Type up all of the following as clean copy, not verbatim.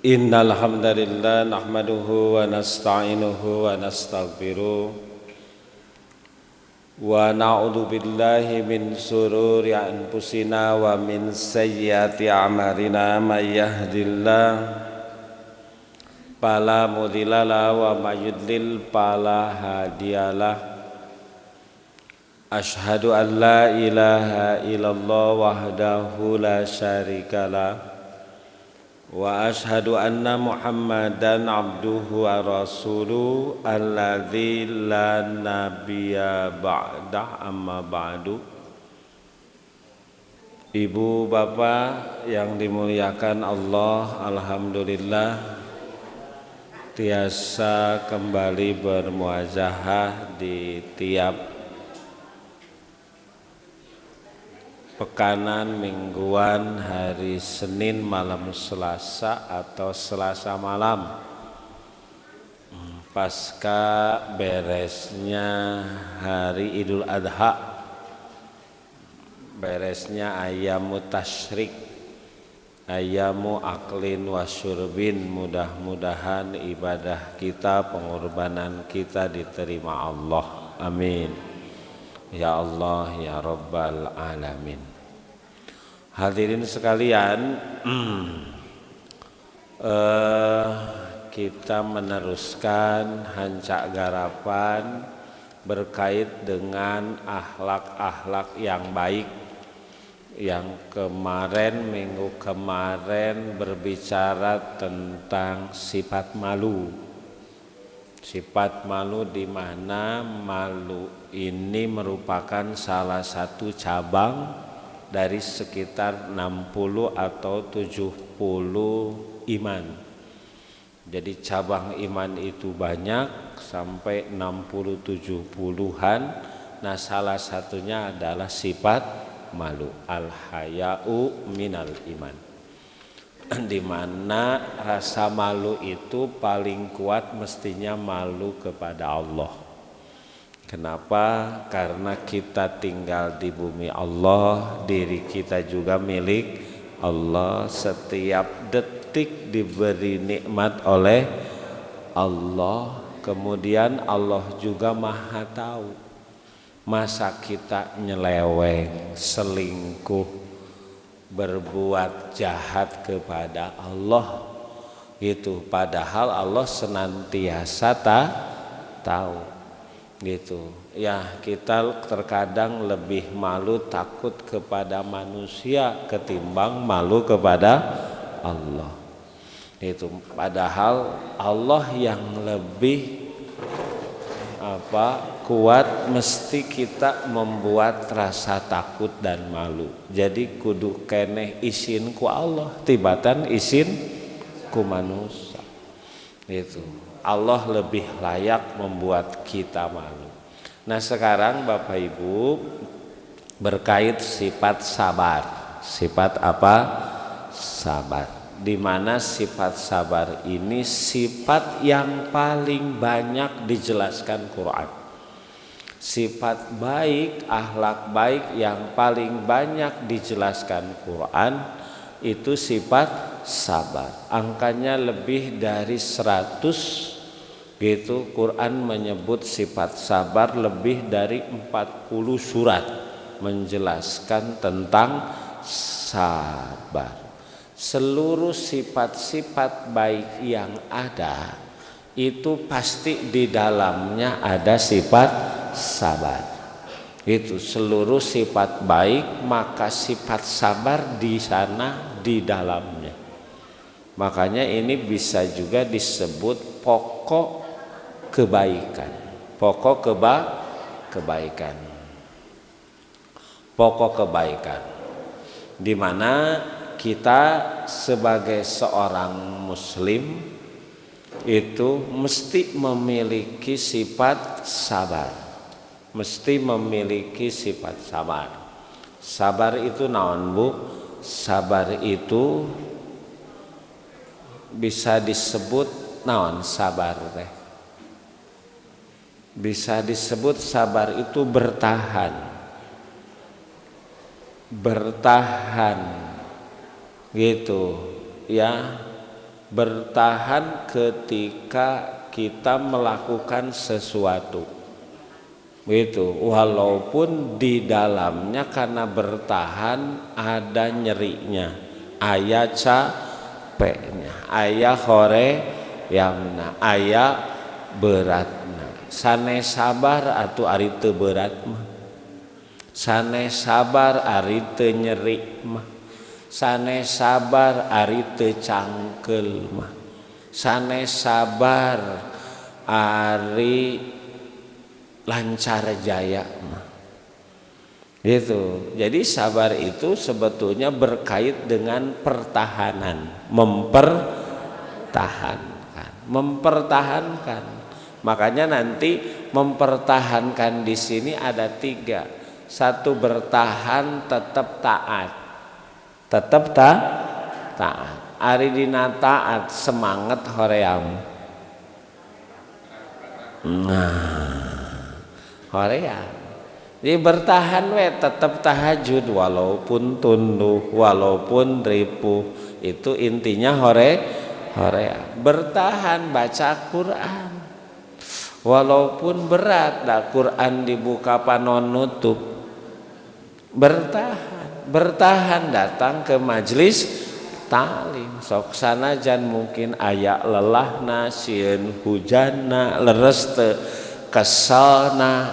Innal hamdalillah nahmaduhu wa nasta'inuhu wa nastaghfiruh wa na'udzu billahi min sururi anfusina wa min sayyiati a'malina may yahdihillahu fala mudhillalah wa may yudlil fala hadiyalah. Asyhadu an la ilaha illallah wahdahu la syarikalah wa asyhadu anna Muhammadan abduhu wa rasuluhu alladzi la nabiyya ba'dah, amma ba'du. Ibu bapak yang dimuliakan Allah, alhamdulillah tiasa kembali bermuajahah di tiap pekanan mingguan hari Senin malam Selasa atau Selasa malam pasca beresnya hari Idul Adha, beresnya ayamu tasyrik, ayamu aklin wasyurbin. Mudah-mudahan ibadah kita, pengorbanan kita diterima Allah. Amin. Ya Allah ya Rabbal Alamin. Hadirin sekalian, kita meneruskan hancak garapan berkait dengan akhlak-akhlak yang baik. Yang kemarin, minggu kemarin berbicara tentang sifat malu. Sifat malu, di mana malu ini merupakan salah satu cabang dari sekitar 60 atau 70 iman. Jadi cabang iman itu banyak sampai 60 70-an. Nah, salah satunya adalah sifat malu, al-haya'u minal iman. Di mana rasa malu itu paling kuat mestinya malu kepada Allah. Kenapa? Karena kita tinggal di bumi Allah, diri kita juga milik Allah. Setiap detik diberi nikmat oleh Allah. Kemudian Allah juga Maha tahu. Masa kita nyeleweng, selingkuh, berbuat jahat kepada Allah gitu, padahal Allah senantiasa tahu gitu ya. Kita terkadang lebih malu takut kepada manusia ketimbang malu kepada Allah itu, padahal Allah yang lebih kuat mesti kita membuat rasa takut dan malu. Jadi kudu keneh isin ku Allah tibatan isin ku manusia. Itu Allah lebih layak membuat kita malu. Nah, sekarang Bapak Ibu berkait sifat sabar. Sifat apa? Sabar. Di mana sifat sabar ini sifat yang paling banyak dijelaskan Quran. Sifat baik, akhlak baik yang paling banyak dijelaskan Quran itu sifat sabar. Angkanya lebih dari 100 gitu. Quran menyebut sifat sabar lebih dari 40 surat menjelaskan tentang sabar. Seluruh sifat-sifat baik yang ada itu pasti di dalamnya ada sifat sabar. Itu seluruh sifat baik, maka sifat sabar di sana di dalamnya. Makanya ini bisa juga disebut pokok kebaikan. Pokok kebaikan. Pokok kebaikan. Di mana kita sebagai seorang muslim itu mesti memiliki sifat sabar. Mesti memiliki sifat sabar. Sabar itu naon, Bu? Sabar itu bisa disebut naon sabar teh? Bisa disebut sabar itu bertahan. Bertahan gitu ya, Bertahan ketika kita melakukan sesuatu. Gitu, walaupun di dalamnya karena bertahan ada nyerinya, aya capeknya, aya horeamna, aya beratna. Sanes sabar atuh ari teu berat mah. Sanes sabar ari teu nyeri mah. Sanes sabar ari teu cangkeul mah. Sanes sabar ari lancar jaya mah. Gitu. Jadi sabar itu sebetulnya berkait dengan pertahanan, mempertahankan, mempertahankan. Makanya nanti mempertahankan di sini ada tiga. Satu, bertahan tetap taat. Tetap taat. Ari dina taat semangat hoream. Nah, hoream. Jadi bertahan we tetap tahajud walaupun tunduh, walaupun ripuh. Itu intinya hoream. Bertahan baca Quran. Walaupun berat, dah Quran dibuka panon nutup. Bertahan, bertahan datang ke majelis taklim. Sok sanajan mungkin aya lelahna, sieun hujanna, leres teu keselna.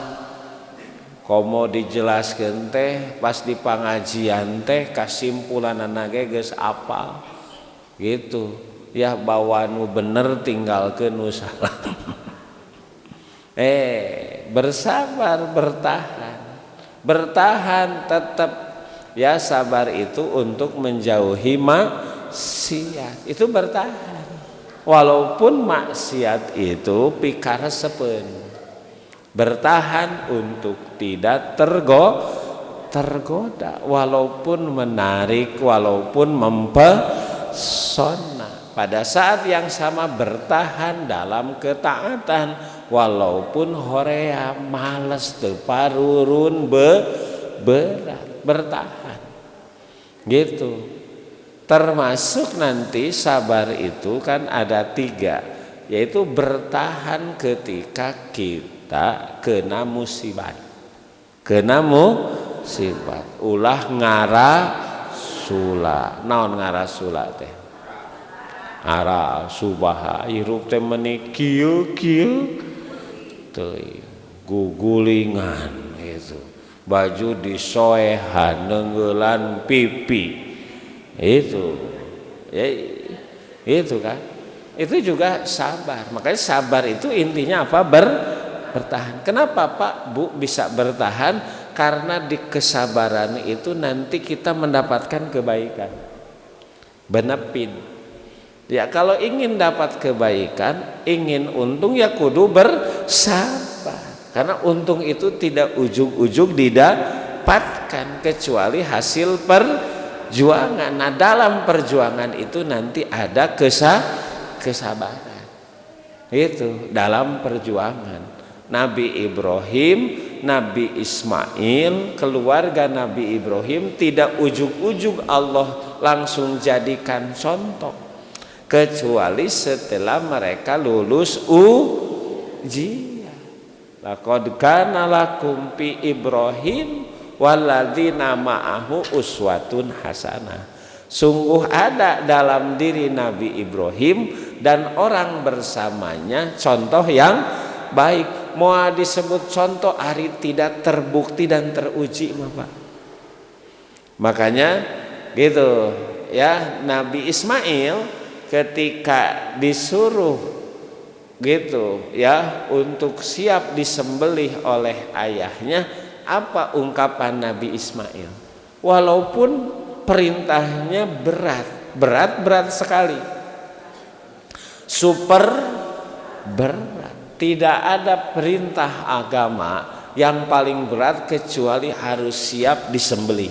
Komo dijelaskeun teh pas di pangajian teh kasimpulanana ge geus apal. Gitu. Ya bawa nu bener tinggalkeun nu salah. Bersabar, bertahan. Bertahan tetap ya, sabar itu untuk menjauhi maksiat. Itu bertahan. Walaupun maksiat itu pikaresepeun. Bertahan untuk tidak tergoda walaupun menarik, walaupun mempesona. Pada saat yang sama bertahan dalam ketaatan walaupun horea males teu parurun berat, bertahan. Gitu. Termasuk nanti sabar itu kan ada tiga, yaitu bertahan ketika kita kena musibah. Kena musibah, ulah ngarasula. Naon ngarasula teh? Ara subaha hirup teh meuni kieu kieu teuing gugulingan gitu. Baju disoehan neunggelan pipi. Itu. Ya, itu kan. Itu juga sabar. Makanya sabar itu intinya apa? Bertahan. Kenapa Pak, Bu bisa bertahan? Karena di kesabaran itu nanti kita mendapatkan kebaikan. Benefit. Ya kalau ingin dapat kebaikan, ingin untung ya kudu bersabar. Karena untung itu tidak ujug-ujug didapatkan kecuali hasil perjuangan. Nah dalam perjuangan itu nanti ada kesabaran. Itu dalam perjuangan. Nabi Ibrahim, Nabi Ismail, keluarga Nabi Ibrahim tidak ujug-ujug Allah langsung jadikan contoh. Kecuali setelah mereka lulus ujian. Laqad kana lakum fi Ibrahim walladzina ma'ahu uswatun hasanah. Sungguh ada dalam diri Nabi Ibrahim dan orang bersamanya contoh yang baik. Mau disebut contoh ari tidak terbukti dan teruji, Bapak. Makanya gitu ya, Nabi Ismail ketika disuruh gitu ya untuk siap disembelih oleh ayahnya, apa ungkapan Nabi Ismail? Walaupun perintahnya berat, berat-berat sekali, super berat. Tidak ada perintah agama yang paling berat kecuali harus siap disembelih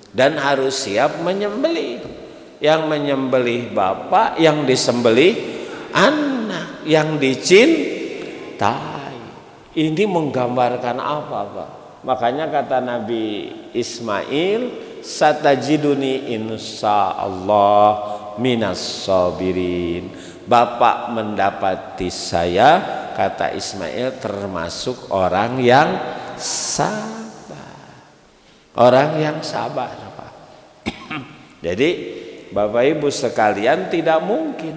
dan harus siap menyembelih. Yang menyembelih bapak, yang disembelih anak, yang dicintai. Ini menggambarkan apa, Pak? Makanya kata Nabi Ismail, satajiduni insyaallah minas sabirin. Bapak mendapati saya, kata Ismail, termasuk orang yang sabar. Orang yang sabar, Pak. Jadi Bapak Ibu sekalian, tidak mungkin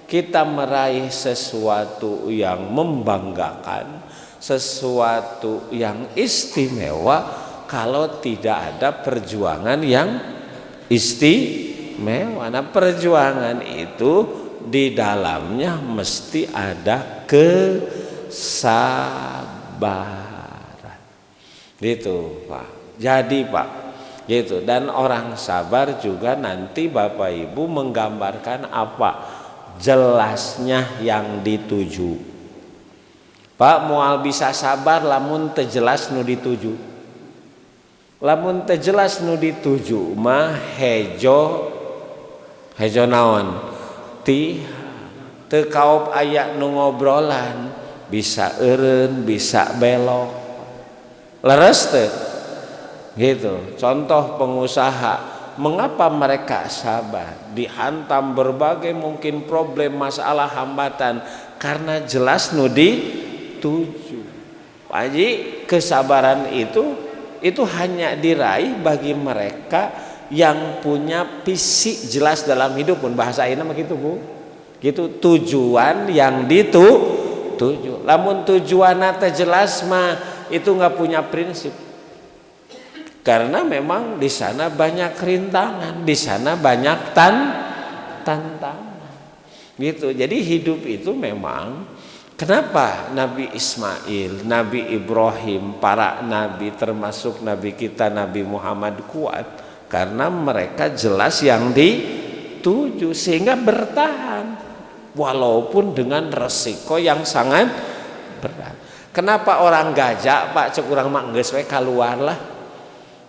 kita meraih sesuatu yang membanggakan, sesuatu yang istimewa kalau tidak ada perjuangan yang istimewa. Nah, perjuangan itu di dalamnya mesti ada kesabaran. Gitu, Pak. Jadi, Pak, gitu. Dan orang sabar juga nanti Bapak Ibu menggambarkan apa? Jelasnya yang dituju. Pak, moal bisa sabar lamun teu jelas nu dituju. Lamun teu jelas nu dituju mah hejo, hejo naon? Ti teu kaop aya nu ngobrolan, bisa eureun, bisa belok. Leres teu? Gitu. Contoh pengusaha, mengapa mereka sabar? Dihantam berbagai mungkin problem, masalah, hambatan, karena jelas nu dituju. Pak Haji, kesabaran itu hanya diraih bagi mereka yang punya visi jelas dalam hidup, pun bahasa ini mah gitu, Bu. Gitu, tujuan yang dituju. Lamun tujuan teh jelas mah itu nggak punya prinsip. Karena memang di sana banyak rintangan, di sana banyak tantangan. Gitu. Jadi hidup itu memang, kenapa Nabi Ismail, Nabi Ibrahim, para nabi termasuk nabi kita Nabi Muhammad kuat? Karena mereka jelas yang dituju sehingga bertahan walaupun dengan resiko yang sangat berat. Kenapa orang Gaza, Pak, cek urang mah geus we keluar lah.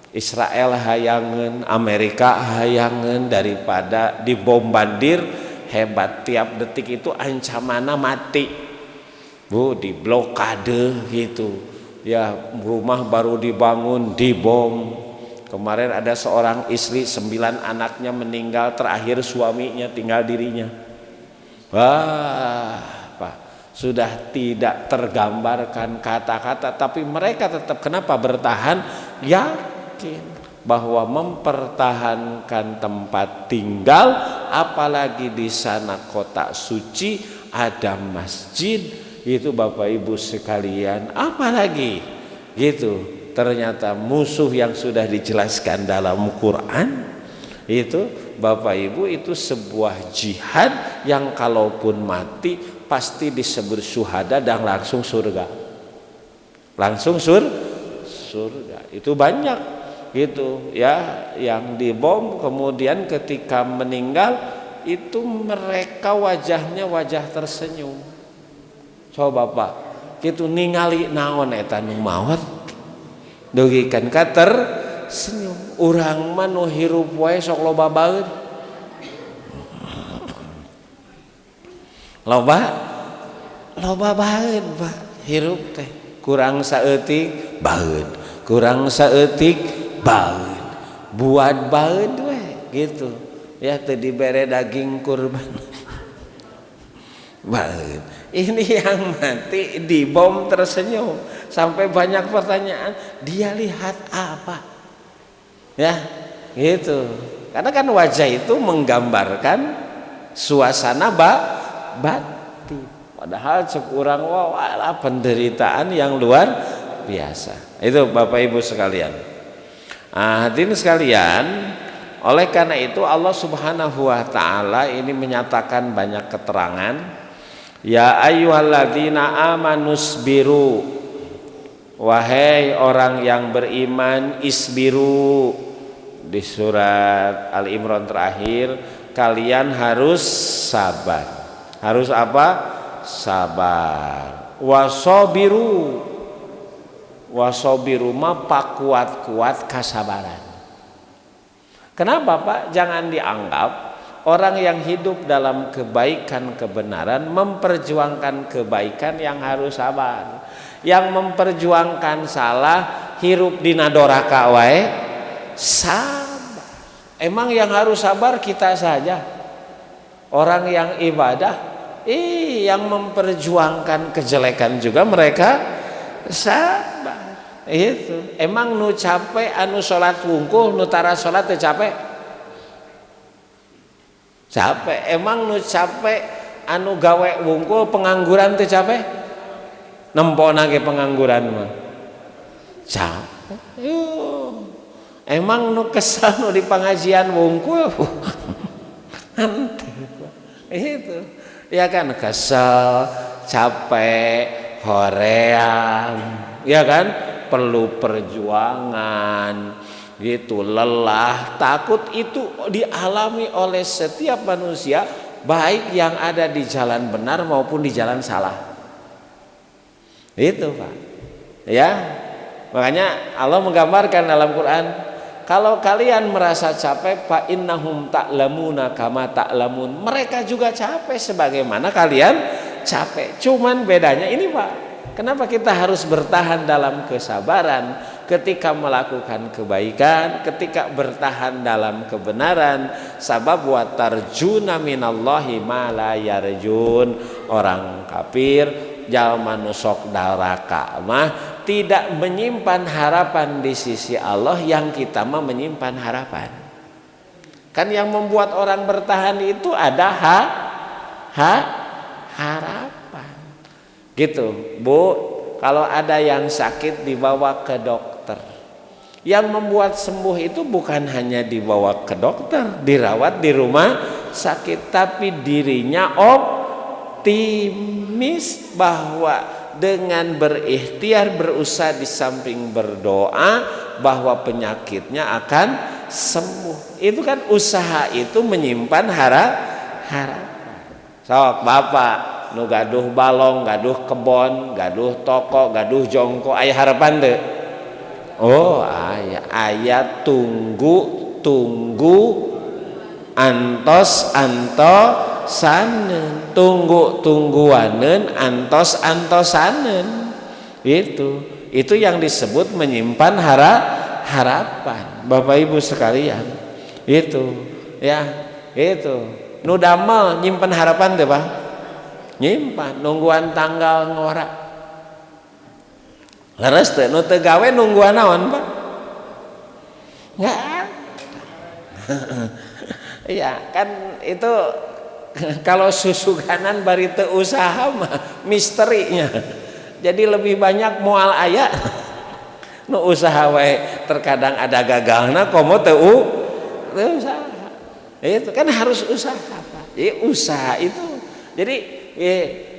Israel hayangeun, Amerika hayangeun daripada dibombardir hebat tiap detik itu ancamannya mati. Bu, diblokade gitu. Ya, rumah baru dibangun dibom. Kemarin ada seorang istri 9 anaknya meninggal, terakhir suaminya tinggal dirinya. Wah, Pak, sudah tidak tergambarkan kata-kata, tapi mereka tetap kenapa bertahan? Yakin bahwa mempertahankan tempat tinggal, apalagi di sana kota suci, ada masjid, itu Bapak Ibu sekalian, apalagi gitu. Ternyata musuh yang sudah dijelaskan dalam Quran itu Bapak Ibu itu sebuah jihad yang kalaupun mati pasti disebut syuhada dan langsung surga. Langsung surga. Itu banyak gitu ya yang dibom kemudian ketika meninggal itu mereka wajahnya wajah tersenyum. Coba Pak, gitu ningali naon eta nu maot dugikan ka tersenyum. Urang mah nu hirup wae sok loba baeud. Loba loba baeud, Pak, hirup teh. Kurang saeutik baeud, kurang saeutik baeud. Buat baeud we gitu. Ya teu dibere daging kurban. Baeud. Ini yang mati dibom tersenyum. Sampai banyak pertanyaan, dia lihat apa? Ya, gitu. Karena kan wajah itu menggambarkan suasana batin. Padahal cek urang wah penderitaan yang luar biasa. Itu Bapak Ibu sekalian. Nah, hadirin sekalian, oleh karena itu Allah Subhanahu wa taala ini menyatakan banyak keterangan. Ya ayyuhalladzina amanusbiru. Wahai orang yang beriman, isbiru. Di surat Al-Imran terakhir, kalian harus sabar. Harus apa? Sabar. Wasobiru. Wasobiru mah pakuat-kuat kasabaran. Kenapa, Pak? Jangan dianggap orang yang hidup dalam kebaikan kebenaran memperjuangkan kebaikan yang harus sabar. Yang memperjuangkan salah hirup dina doraka wae sabar. Emang yang harus sabar kita saja. Orang yang ibadah, ih, yang memperjuangkan kejelekan juga mereka sabar. Itu. Emang nu capek anu salat wungkul, nu tara salat teu capek? Capek. Emang nu capek anu gawe wungkul, pengangguran teu capek? Nempona ge pengangguran mah. Capek. Yuh. Emang nu kesal nu di pengajian wungkul? Itu ya kan kesel, capek, hoream, ya kan, perlu perjuangan gitu, lelah, takut itu dialami oleh setiap manusia, baik yang ada di jalan benar maupun di jalan salah. Itu, Pak, ya. Makanya Allah menggambarkan dalam Quran, kalau kalian merasa capek, fa innahum ta'lamuna kama ta'lamun. Mereka juga capek sebagaimana kalian capek. Cuman bedanya ini, Pak. Kenapa kita harus bertahan dalam kesabaran ketika melakukan kebaikan, ketika bertahan dalam kebenaran? Sabab wa tarjuna minallahi ma la yarjun. Orang kafir, jalma nu sok daraka mah tidak menyimpan harapan di sisi Allah, yang kita mah menyimpan harapan. Kan yang membuat orang bertahan itu ada ha harapan. Gitu, Bu. Kalau ada yang sakit dibawa ke dokter. Yang membuat sembuh itu bukan hanya dibawa ke dokter, dirawat di rumah sakit, tapi dirinya optimis bahwa dengan berikhtiar, berusaha di samping berdoa, bahwa penyakitnya akan sembuh. Itu kan usaha itu menyimpan harapan. Sok bapak nu gaduh balong, gaduh kebon, gaduh toko, gaduh jongko, aya harapan teu? Oh, aya. Aya tunggu tunggu antos antosaneun, tunggu tungguaneun antos antosaneun. Itu yang disebut menyimpan harapan, Bapak Ibu sekalian. Itu ya, itu nu damel nyimpan harapan teh, Pak, nyimpan nungguan tanggal ngora. Leres teh? Nu teu gawe nungguan naon, Pak? Enggak. Iya kan, itu kalau susuganan bari teu usaha mah misterinya. Jadi lebih banyak moal aya. Nu usaha wae terkadang ada gagalna, komo teu usaha. Itu kan harus usaha, Pak. Jadi usaha itu jadi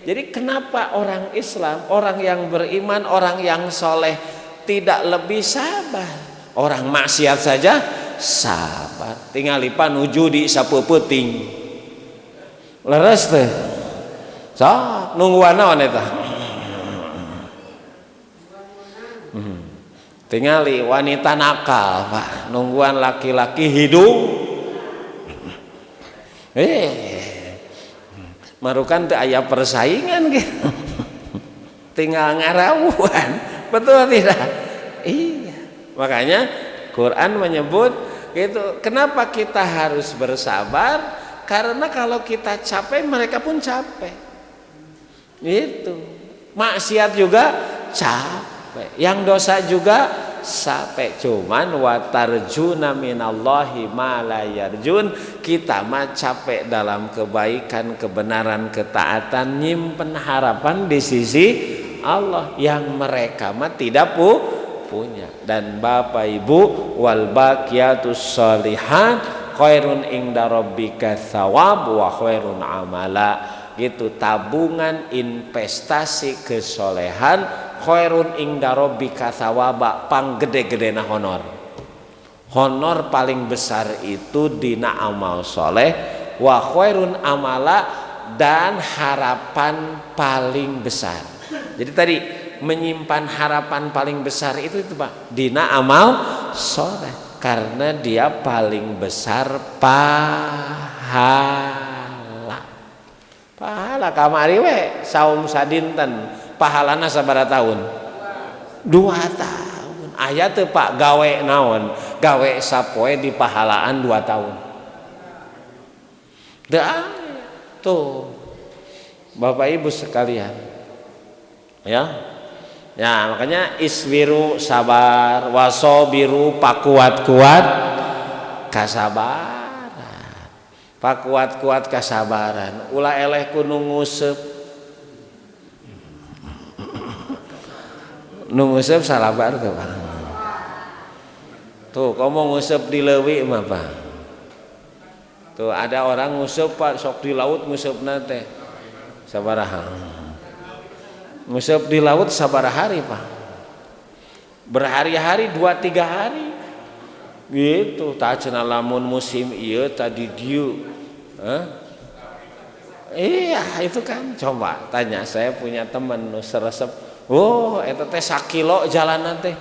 jadi kenapa orang Islam, orang yang beriman, orang yang soleh tidak lebih sabar? Orang maksiat saja sabar. Tinggal nu judi sapeuting. Leres teh? Sok nungguan naon eta? Tingali wanita nakal, Pak, nungguan laki-laki hidung. Eh, marukan teu aya persaingan gitu. Tinggal ngarawuan. Betul tidak? Iya. Makanya Quran menyebut gitu. Kenapa kita harus bersabar? Karena kalau kita capek, mereka pun capek. Itu. Maksiat juga capek. Yang dosa juga capek. Cuman watarjuna minallahi ma la yarjun. Kita mah capek dalam kebaikan, kebenaran, ketaatan, nyimpen harapan di sisi Allah yang mereka mah tidak punya. Dan Bapak Ibu, wal baqiyatus sholihat khairun inda rabbika thawab wa khairun amala. Gitu, tabungan investasi kesolehan khairun inda rabbika thawaba, pang gede-gedena honor. Honor paling besar itu dina amal soleh, wa khairun amala, dan harapan paling besar. Jadi tadi menyimpan harapan paling besar itu Pak, dina amal soleh, karena dia paling besar pahala. Pahala kamari we saum sadinten pahalana sabaraha tahun? 2 tahun. Aya teu, Pak, gawe naon, gawe sapoe di pahalaan 2 tahun? Teu. Tuh Bapak Ibu sekalian, ya. Ya, makanya isbiru sabar, wasobiru pakuat-kuat kasabaran. Pakuat-kuat kasabaran. Ulah eleh ku nu nguseup. Nu nguseup salabar teu, Pak. Tuh, komo nguseup di leuwi mah, Pak. Tuh ada orang nguseup, Pak, sok di laut nguseupna teh. Sabaraha. Nguseup di laut sabaraha hari, Pak. Berhari-hari, 2-3 hari. Gitu, tah cenah lamun musim ieu tadi dieu. Hah? Iya, itu kan coba tanya, saya punya teman nu seresep. Oh, eta teh sakilo jalanan teh.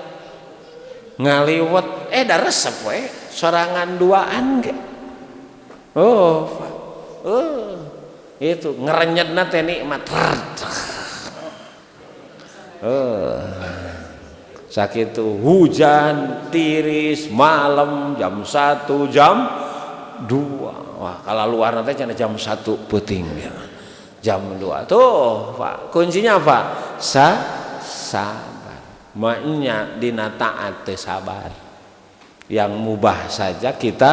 Ngaliwet, da resep we, sorangan duaan ge. Oh, Pak. Oh, itu ngerenyetna teh nikmat. Oh, sakitu hujan tiris malam jam 1 jam 2. Wah, kalau luar nanti cenah jam 1 peuting ya. Jam 2. Tuh, Pak, kuncinya apa? Sabar. Maknya dina taat teh sabar. Yang mubah saja kita,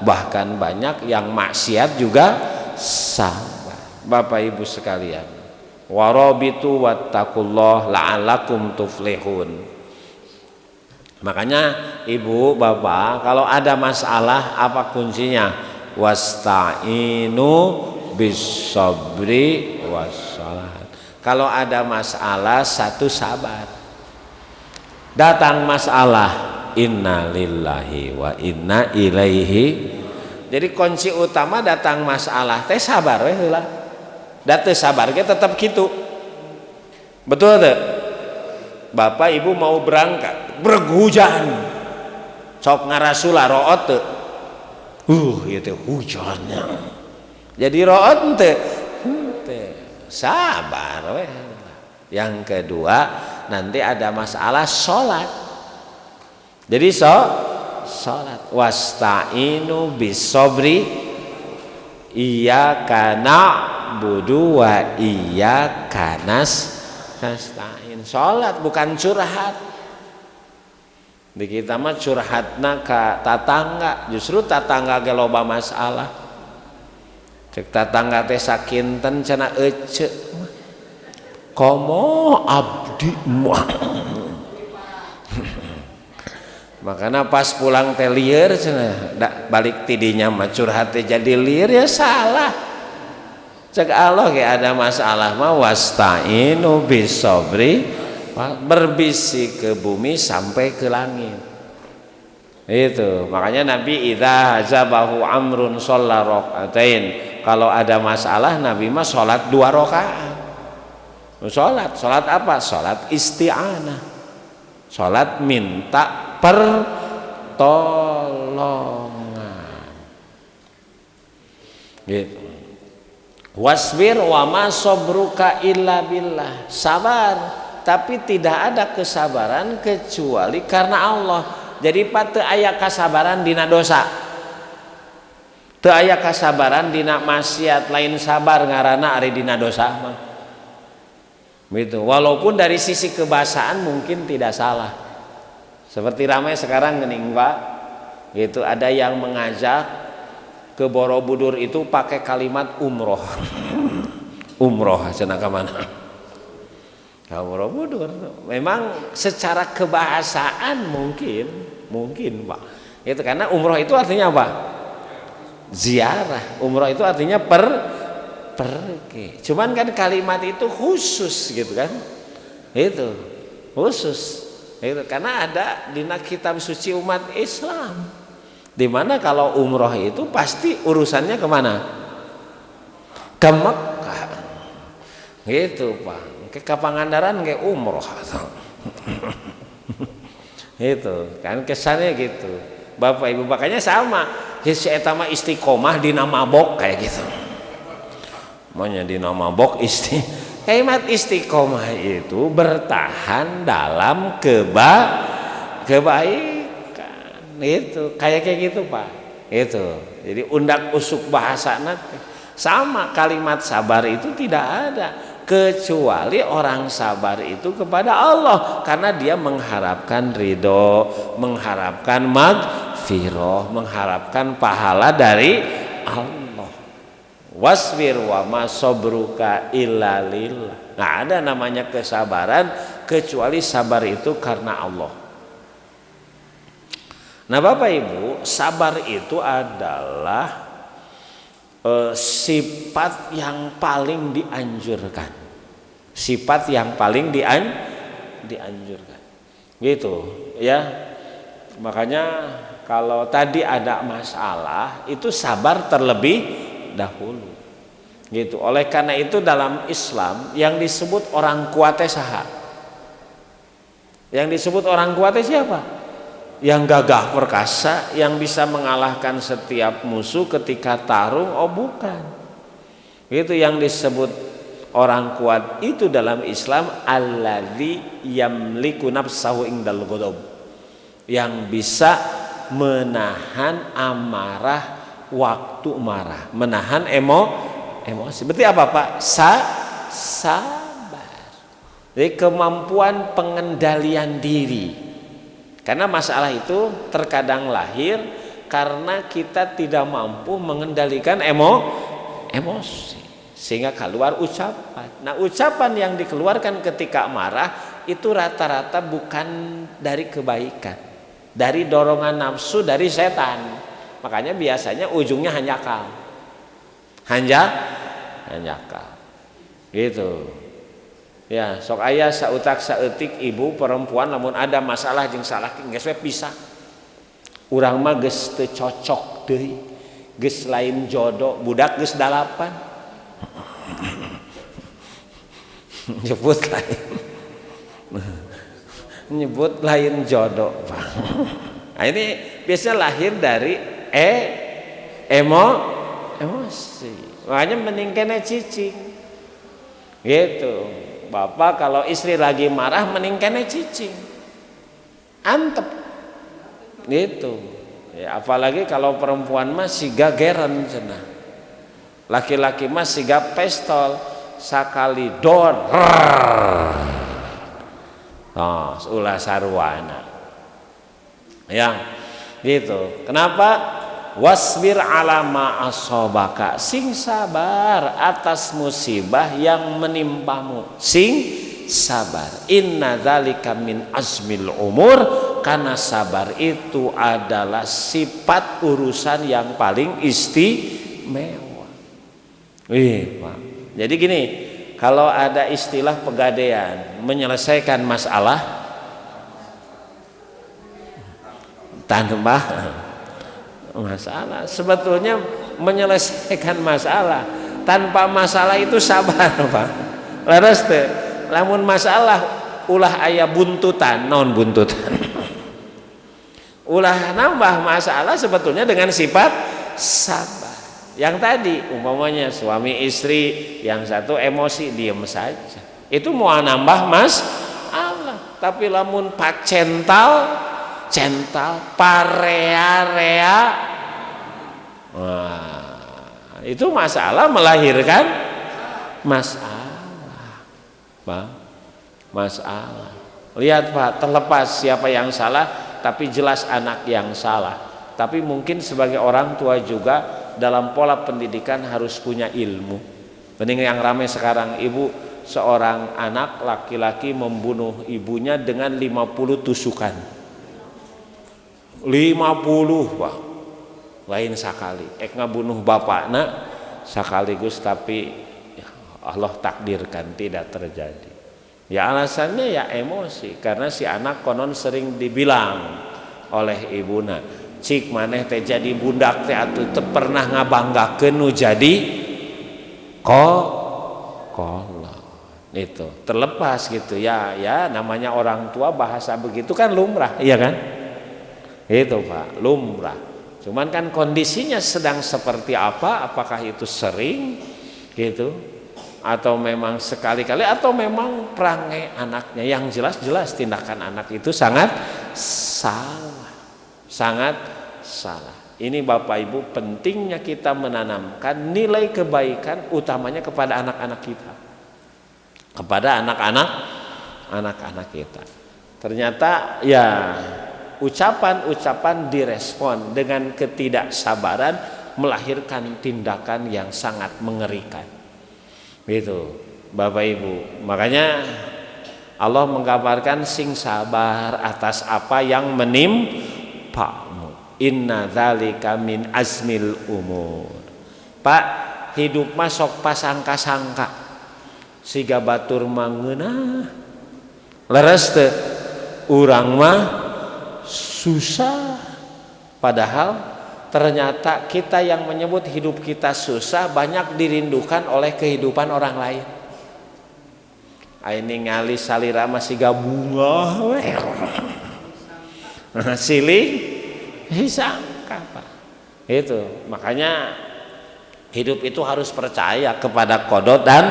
bahkan banyak yang maksiat juga sabar. Bapak Ibu sekalian, warabitu wattaqullah la'allakum tuflihun. Makanya ibu bapak kalau ada masalah apa kuncinya? Wasta'inu bis-sabri was-salat. Kalau ada masalah, satu sabar. Datang masalah, inna lillahi wa inna ilaihi. Jadi kunci utama datang masalah teh sabar we heula. Da teu sabar ge tetep kitu. Betul teu? Bapak ibu mau berangkat, berhujan. Sok ngarasula root teu? Ieu teh hujannya. Jadi root teu? Henteu. Sabar we. Yang kedua, nanti ada masalah salat. Jadi salat wasta'inu bisobri iyyaka na'budu wa iyyaka nasta'in. Salat bukan curhat. Di kita mah curhatna ka tatangga, justru tatangga ge loba masalah. Cek tatangga teh sakinten cenah ece. Komo abdi mah. Makanya pas pulang teh lieur cenah, balik tidinya mah curhat teh jadi lieur, ya salah. Cek Allah ge ada masalah mah wasta'inu bisobri, berbisik ke bumi sampai ke langit. Itu makanya Nabi idza hazabahu amrun shalla rakaatain. Kalau ada masalah Nabi mah salat 2 rakaat. Salat, salat apa? Salat isti'anah. Salat minta pertolongan. Gitu. Wasbir wa ma sabruka illa billah. Sabar, tapi tidak ada kesabaran kecuali karena Allah. Jadi pak teu aya kasabaran dina dosa. Teu aya kasabaran dina maksiat, lain sabar ngaranna ari dina dosa mah. Gitu. Walaupun dari sisi kebahasaan mungkin tidak salah. Seperti ramai sekarang geuning Pak, gitu ada yang mengajak ke Borobudur itu pakai kalimat umroh. Umroh cenah ka mana? Ka Borobudur. Memang secara kebahasaan mungkin Pak. Itu karena umroh itu artinya apa? Ziarah. Umroh itu artinya pergi. Cuman kan kalimat itu khusus gitu kan? Itu khusus. Itu karena ada dina kitab suci umat Islam. Di mana kalau umroh itu pasti urusannya kemana? Ke Mekah. Gitu Pak. Ke Pangandaran ke umroh. Itu kan kesannya gitu. Bapak Ibu makanya sama. Si eta mah istiqomah dina mabok kayak gitu. Maunya dina mabok kalimat istiqomah itu bertahan dalam kebaikan. Itu kayak gitu Pak. Itu. Jadi undak usuk bahasa nanti. Sama kalimat sabar itu tidak ada kecuali orang sabar itu kepada Allah, karena dia mengharapkan ridho, mengharapkan magfirah, mengharapkan pahala dari Allah. Wasbir wa ma sabruka illa lillah. Nggak ada namanya kesabaran kecuali sabar itu karena Allah. Nah Bapak Ibu, sabar itu adalah sifat yang paling dianjurkan. Sifat yang paling dianjurkan. Gitu ya. Makanya kalau tadi ada masalah itu sabar terlebih dahulu. Gitu. Oleh karena itu dalam Islam yang disebut orang kuatnya saha? Yang disebut orang kuatnya siapa? Yang gagah perkasa, yang bisa mengalahkan setiap musuh ketika tarung? Oh bukan. Itu yang disebut orang kuat itu dalam Islam alladzi yamliku nafsahu indal ghadab, yang bisa menahan amarah waktu marah, menahan emosi. Berarti apa Pak? Sabar. Jadi kemampuan pengendalian diri. Karena masalah itu terkadang lahir karena kita tidak mampu mengendalikan emosi, sehingga keluar ucapan. Nah, ucapan yang dikeluarkan ketika marah itu rata-rata bukan dari kebaikan, dari dorongan nafsu, dari setan. Makanya biasanya ujungnya hanjakal. Hanjakal. Gitu. Ya, sok aya sautak saeutik ibu perempuan lamun ada masalah jeung salaki geus we pisah. Urang mah geus teu cocok deui. Geus lain jodoh, budak geus 8. Nyebut lain. Nyebut lain jodoh, Pak. Nah, ini biasanya lahir dari emosi. Makanya mending kene cicing. Gitu. Bapak kalau istri lagi marah mending kene cicing. Antep. Gitu. Ya, apalagi kalau perempuan mah siga geren cenah. Laki-laki mah siga pistol sakali dor. Oh, ulah sarwana. Ya, gitu. Kenapa? Wasbir ala ma asobaka, sing sabar atas musibah yang menimpamu, sing sabar. Inna dzalika min azmil umur, karena sabar itu adalah sifat urusan yang paling istimewa. Wih, Pak. Jadi gini, kalau ada istilah pegadaian menyelesaikan masalah tanpa masalah, sebetulnya menyelesaikan masalah tanpa masalah itu sabar, Pak. Leres teh, lamun masalah ulah aya buntutan, non buntutan. Ulah nambah masalah sebetulnya dengan sifat sabar. Yang tadi umpamanya suami istri yang satu emosi diem saja, itu mau nambah masalah. Tapi lamun pacental cental parea-rea, wah, itu masalah melahirkan masalah, Pak. Masalah. Lihat Pak, terlepas siapa yang salah, tapi jelas anak yang salah. Tapi mungkin sebagai orang tua juga dalam pola pendidikan harus punya ilmu. Mending yang ramai sekarang, ibu seorang anak laki-laki membunuh ibunya dengan 50 tusukan. 50, Pak. Lain sakali. Ek ngabunuh bapakna sekaligus, tapi Allah takdirkan tidak terjadi. Ya alasannya ya emosi, karena si anak konon sering dibilang oleh ibuna, cik maneh teh jadi bundak teh atuh teu pernah ngabanggakeun nu jadi kolot. Itu terlepas gitu ya, ya namanya orang tua bahasa begitu kan lumrah, iya kan? Itu Pak, lumrah. Cuman kan kondisinya sedang seperti apa, apakah itu sering gitu atau memang sekali-kali atau memang perangai anaknya. Yang jelas-jelas tindakan anak itu sangat salah. Sangat salah. Ini Bapak Ibu, pentingnya kita menanamkan nilai kebaikan utamanya kepada anak-anak kita. Kepada anak-anak kita. Ternyata ya ucapan-ucapan direspon dengan ketidaksabaran melahirkan tindakan yang sangat mengerikan. Gitu, Bapak Ibu. Makanya Allah mengkabarkan sing sabar atas apa yang menimpamu. Inna dzalika min azmil umur. Pak, hidup mah sok pasangka-sangka. Siga batur mah ngeunah. Leres teu? Urang mah susah. Padahal ternyata kita yang menyebut hidup kita susah banyak dirindukan oleh kehidupan orang lain. Aing ningali salira masih gabunga we. Silih disangka, Pak. Itu makanya hidup itu harus percaya kepada qodho dan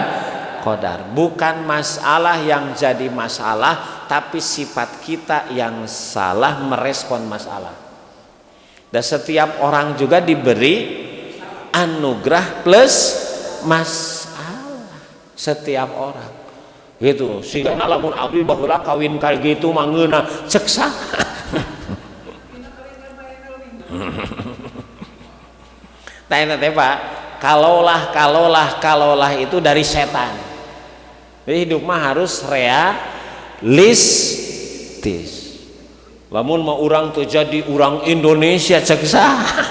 qodar. Bukan masalah yang jadi masalah, tapi sifat kita yang salah merespon masalah. Dan setiap orang juga diberi anugerah plus masalah. Setiap orang gitu. Sehingga lamun abdi baheula kawin kayak gitu mah ngeunah, cek saha? Nah ini teh, Pak, kalaulah, kalaulah, kalaulah itu dari setan. Jadi hidup mah harus realistis. Lamun mau urang tuh jadi orang Indonesia, cek saha?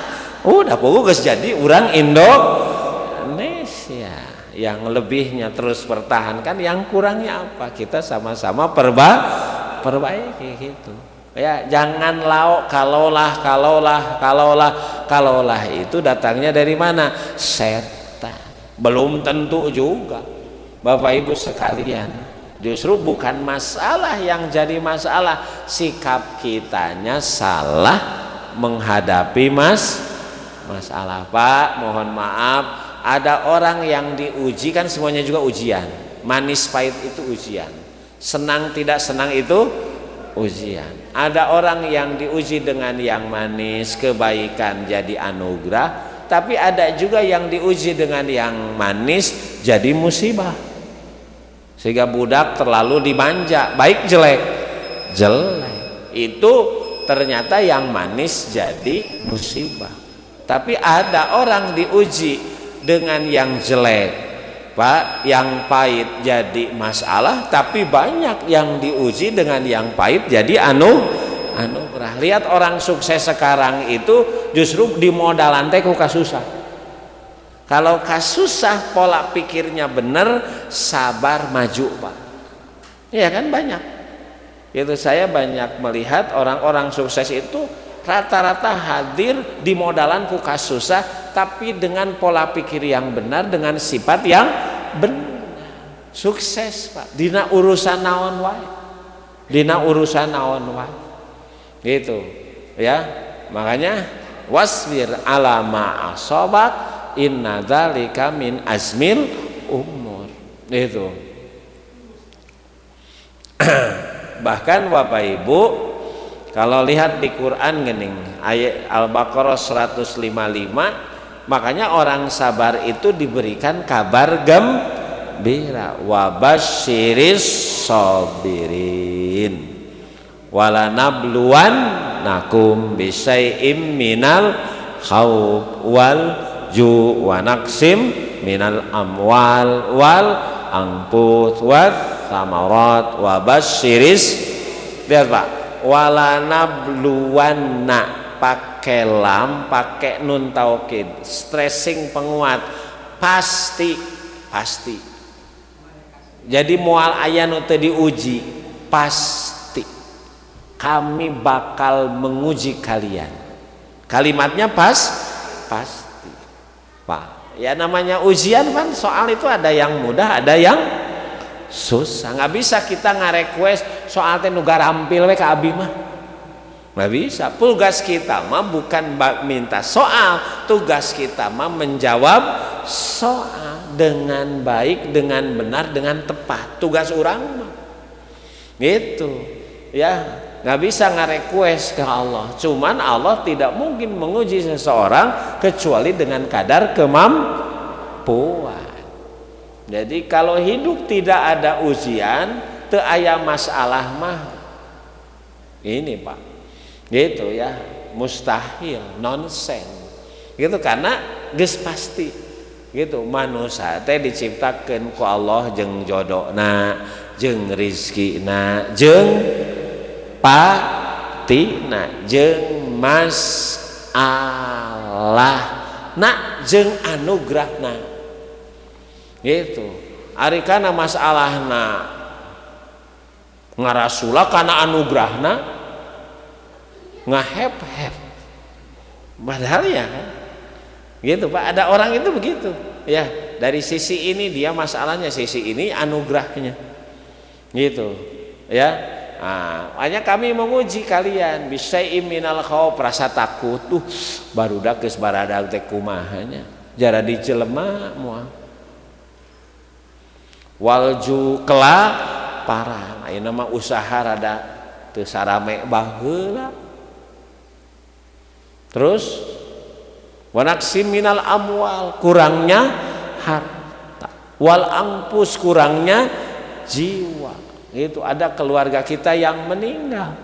Udah pokoknya geus jadi orang Indonesia. Yang lebihnya terus pertahankan, yang kurangnya apa? Kita sama-sama perbaiki gitu. Ya, jangan lauk kalaulah, kalaulah, kalaulah, kalaulah itu datangnya dari mana? Setan. Belum tentu juga. Bapak Ibu sekalian, justru bukan masalah yang jadi masalah, sikap kitanya salah menghadapi masalah. Pak, mohon maaf, ada orang yang diuji, kan semuanya juga ujian. Manis pahit itu ujian. Senang tidak senang itu ujian. Ada orang yang diuji dengan yang manis, kebaikan jadi anugerah, tapi ada juga yang diuji dengan yang manis jadi musibah. Sehingga budak terlalu dimanja, baik jelek, jelek. Itu ternyata yang manis jadi musibah. Tapi ada orang diuji dengan yang jelek, Pak, yang pahit jadi masalah, tapi banyak yang diuji dengan yang pahit jadi anugerah. Lihat orang sukses sekarang itu justru di modalan teh ku kasusah. Kalau kasusah pola pikirnya bener, sabar maju, Pak. Iya kan banyak. Itu saya banyak melihat orang-orang sukses itu rata-rata hadir di modalan ku kasusah, tapi dengan pola pikir yang benar, dengan sifat yang benar. Sukses, Pak. Dina urusan naon wae. Dina urusan naon wae. Gitu. Ya, makanya wasbir ala ma asobak inna dzalika min azmil umur. Itu. Bahkan Bapak Ibu kalau lihat di Quran gening ayat Al-Baqarah 155, makanya orang sabar itu diberikan kabar gembira, wa basyiris sabirin walanabluwannakum bisyai'im minal khauf wal ju' wa naqsim minal amwal wal anfus was samarat wa basyiris. Lihat, Pak, walanabluwanna pakai lam, pakai nun taukid, stressing penguat, pasti, pasti. Jadi moal aya nu teu diuji, pasti kami bakal menguji kalian. Kalimatnya pas, pasti, Pak. Ya namanya ujian kan soal itu ada yang mudah, ada yang susah. Nggak bisa kita ngarequest soal teh nu garampil we ka abi mah. Nggak bisa. Tugas kita mah bukan minta soal, tugas kita mah menjawab soal dengan baik, dengan benar, dengan tepat. Tugas orang mah. Gitu. Ya, Nggak bisa ngarequest ke Allah. Cuman Allah tidak mungkin menguji seseorang kecuali dengan kadar kemampuan. Jadi kalau hidup tidak ada ujian, teu aya masalah mah ini Pak, gitu ya, mustahil, nonsen gitu, karena geus pasti gitu. Manusia teh diciptakeun ku Allah jeung jodohna, jeung rizkina, jeung patina, jeung masalahna, jeung anugerahna gitu. Ari kana masalahna ngarasula, kana anugerahna ngahep-hep, padahal ya kan gitu Pak, ada orang itu begitu ya, dari sisi ini dia masalahnya, sisi ini anugerahnya gitu ya. Nah, makanya kami menguji kalian bisyai'im minal khauf, rasa takut tuh barudak geus baradag teh kumaha nya, jaradi jelema moal, walju kelaparan, ayeuna mah usaha rada teu sarame baheula. Terus wanaksim minal amwal, kurangnya harta, wal angpus, kurangnya jiwa. Itu ada keluarga kita yang meninggal.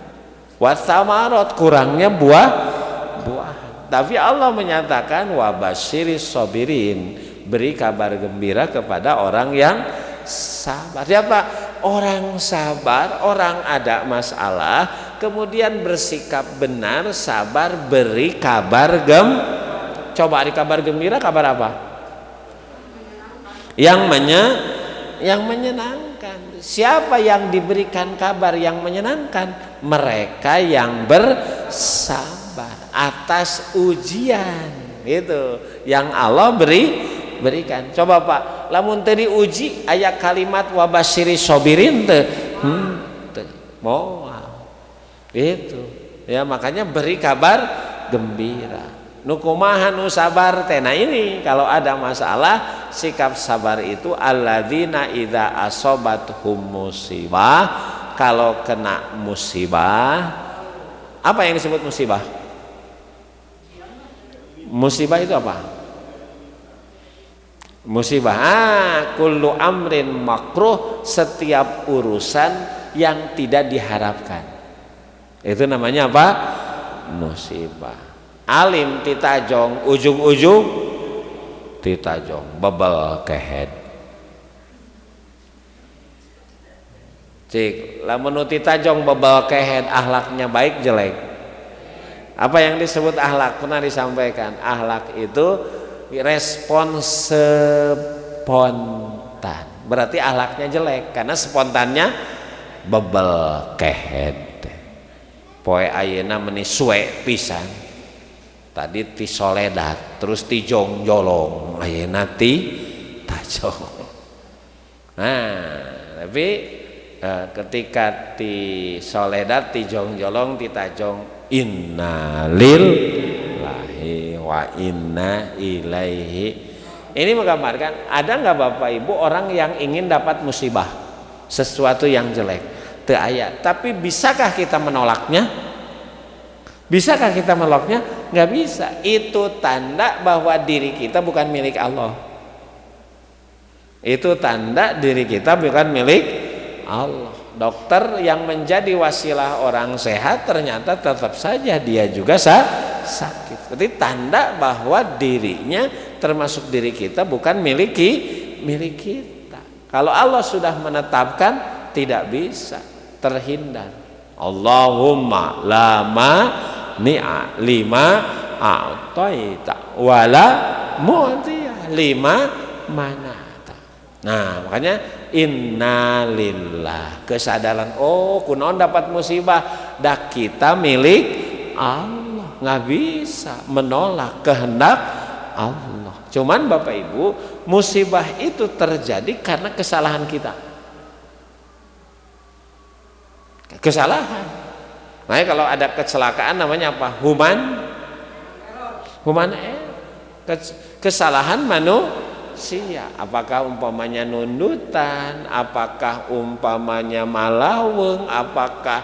Wasamarot, kurangnya buah-buahan. Tapi Allah menyatakan wabasyiris sobirin, beri kabar gembira kepada orang yang sabar. Siapa? Orang sabar, orang ada masalah, kemudian bersikap benar, sabar, beri kabar gem. Coba ari kabar gembira kabar apa? Yang menyenangkan. Siapa yang diberikan kabar yang menyenangkan? Mereka yang bersabar atas ujian itu yang Allah berikan. Coba Pak, lamun teu diuji aya kalimat wabasyiri sobirin teu? Teu. Moal. Itu. Ya, makanya beri kabar gembira. Nu kumaha nu sabar teh? Nah ini kalau ada masalah, sikap sabar itu alladzina idza asobathum musibah, kalau kena musibah, apa yang disebut musibah? Musibah itu apa? Musibah, kullu amrin makruh, setiap urusan yang tidak diharapkan. Itu namanya apa? Musibah. Alim titajong, ujung-ujung titajong, bebel kehed. Cik, lamun nu titajong bebel kehed, akhlaknya baik jelek? Apa yang disebut akhlak? Pernah disampaikan, akhlak itu respon spontan. Berarti akhlaknya jelek karena spontannya bebel kehed. Poe ayeuna meni suwe pisan. Tadi ti soledat, terus ti jongjolong, ayeuna ti tajong. Nah, tapi ketika ti soledat, ti jongjolong, ti tajong, innalillahi wa inna ilaihi. Ini menggambarkan ada nggak Bapak Ibu orang yang ingin dapat musibah, sesuatu yang jelek? Teu aya. Tapi bisakah kita menolaknya? Bisakah kita menolaknya? Nggak bisa. Itu tanda bahwa diri kita bukan milik Allah. Itu tanda diri kita bukan milik Allah. Dokter yang menjadi wasilah orang sehat ternyata tetap saja dia juga sakit. Berarti tanda bahwa dirinya termasuk diri kita bukan milik kita. Kalau Allah sudah menetapkan, tidak bisa terhindar. Allahumma la mani'a lima a'taita wala mu'tiya lima manata. Nah, makanya innalillah, kesadaran, oh kunaon dapat musibah, dah kita milik Allah, nggak bisa menolak kehendak Allah. Cuman Bapak Ibu, musibah itu terjadi karena kesalahan kita. Kesalahan. Makanya kalau ada kecelakaan namanya apa? Human error. Kesalahan manusia. Apakah umpamanya nundutan, apakah umpamanya malaweng, apakah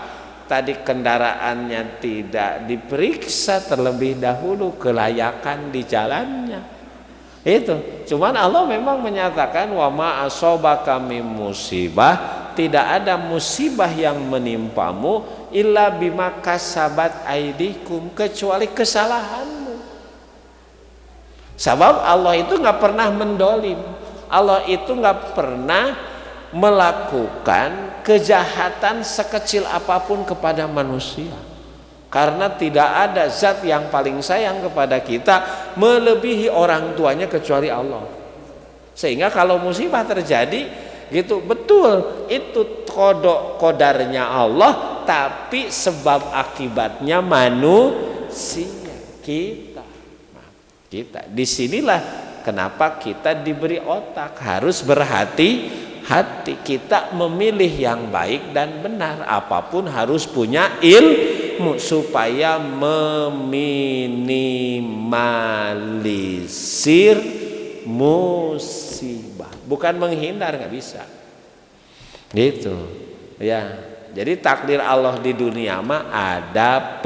Tadi kendaraannya tidak diperiksa terlebih dahulu kelayakan di jalannya. Itu. Cuman Allah memang menyatakan wa ma asobaka mim musibah, tidak ada musibah yang menimpamu illa bima kasabat aidikum, kecuali kesalahanmu. Sebab Allah itu nggak pernah mendolim, Allah itu nggak pernah melakukan kejahatan sekecil apapun kepada manusia. Karena tidak ada zat yang paling sayang kepada kita melebihi orang tuanya kecuali Allah. Sehingga kalau musibah terjadi gitu, betul itu kodok kodarnya Allah, tapi sebab akibatnya manusia, kita. Kita disinilah kenapa kita diberi otak, harus berhati-hati. Kita memilih yang baik dan benar, apapun harus punya ilmu supaya meminimalisir musibah, bukan menghindar, nggak bisa gitu ya. Jadi takdir Allah di dunia mah ada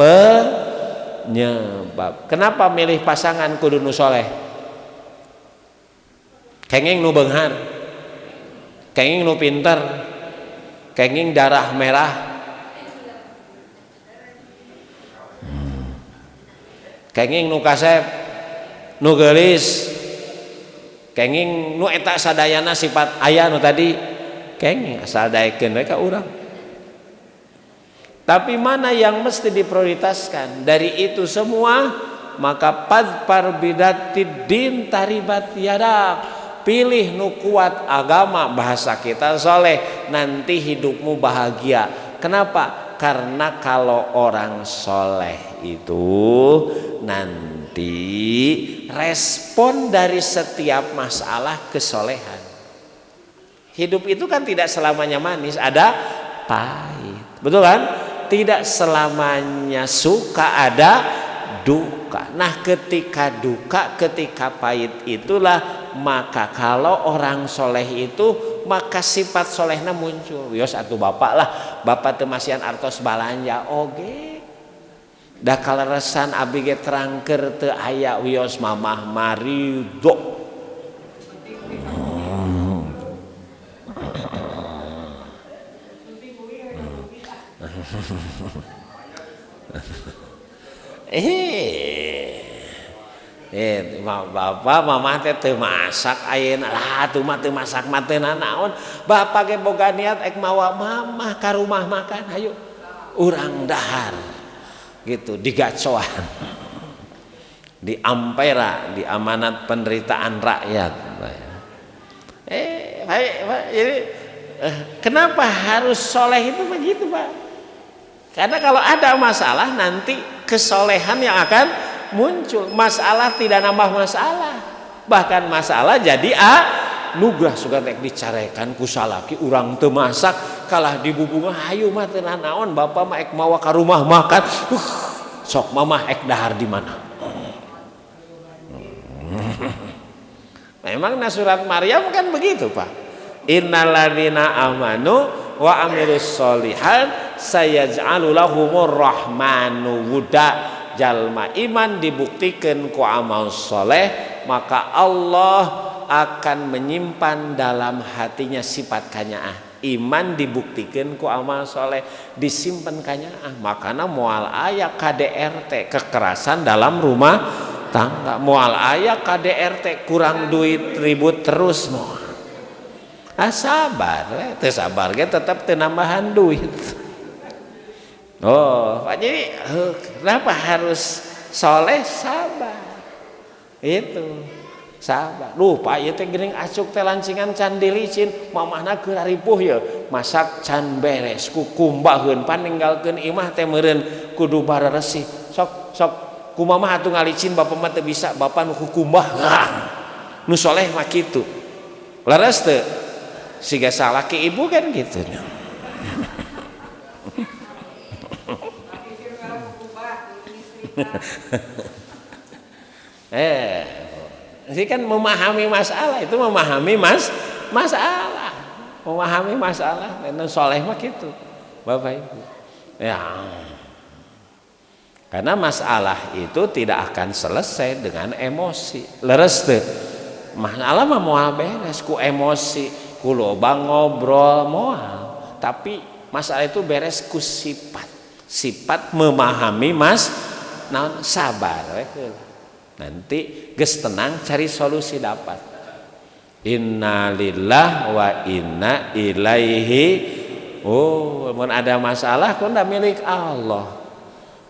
penyebab. Kenapa milih pasangan kudu nu soleh? Kenging nu beunghar, kenging nu pinter, kenging darah merah, kenging nu kasep, nu geulis, kenging nu eta sadayana sifat aya nu tadi, kenging asal daekeun we ka urang. Tapi mana yang mesti diprioritaskan dari itu semua? Maka padfar bidatid din taribat yadak. Pilih nu kuat agama, bahasa kita soleh, nanti hidupmu bahagia. Kenapa? Karena kalau orang soleh itu nanti respon dari setiap masalah kesolehan. Hidup itu kan tidak selamanya manis, ada pahit, betul kan? Tidak selamanya suka, ada duka. Nah, ketika duka, ketika pahit itulah maka kalau orang soleh itu maka sifat solehnya muncul. Wios atuh bapak lah, bapak teu masihan artos balanja oge. Da kaleresan abdi ge terangker teu aya, wios mamah marido. Bapak mamah teh teu masak ayeuna lah, atuh mah teu masak mah teu nanaon. Bapak ge boga niat ek mawa mamah ka rumah makan, hayu urang dahar gitu di Gacoan, di Ampera, di amanat penderitaan rakyat. Baik, Pak, jadi kenapa harus soleh itu begitu, Pak? Karena kalau ada masalah nanti kesolehan yang akan muncul. Masalah tidak nambah masalah, bahkan masalah jadi anugerah. Sugan rek dicarekan ku salaki urang teu masak kalah dibubunga, hayu mah teu nanaon, bapak mah ek mawa ka rumah makan. Sok mamah ek dahar di mana? Memang nah surat Maryam kan begitu, Pak. Innalladzina amanu wa amilus solihat sayaj'alu lahumur rahmanu wuda. Jalma iman dibuktikan ku amal soleh, maka Allah akan menyimpan dalam hatinya sifat kanyaah. Iman dibuktikan ku amal soleh, disimpan kanyaah. Makana moal aya KDRT, kekerasan dalam rumah tangga, moal aya KDRT, kurang duit ribut terus moal. Ah sabar, teu sabar ge tetep teu nambahan duit. Oh, Pak, jadi kenapa harus soleh? Sabar. Itu sabar. Duh, Pak, ieu teh geuning acuk teh lancingan can dilicin, mamahna keur ripuh ye, masak can beres, kukumbaheun pan ninggalkeun imah teh meureun kudu bararesih. Sok sok kumamah atuh ngalicin, bapak mah teu bisa, bapak nu kukumbah. Nu soleh mah kitu. Leres teu? Siga salaki ibu kan gitu. Ini kan memahami masalah, itu memahami masalah, memahami masalah. Dan soleh mah gitu, Bapak Ibu. Ya. Karena masalah itu tidak akan selesai dengan emosi. Leres teu? Masalah mah moal beres ku emosi, ku loba ngobrol moal. Tapi masalah itu beres ku sifat. Sifat memahami mas naon sabar we. Nanti geus tenang cari solusi dapat. Innalillah wa inna ilaihi. Oh, mun ada masalah kun da milik Allah.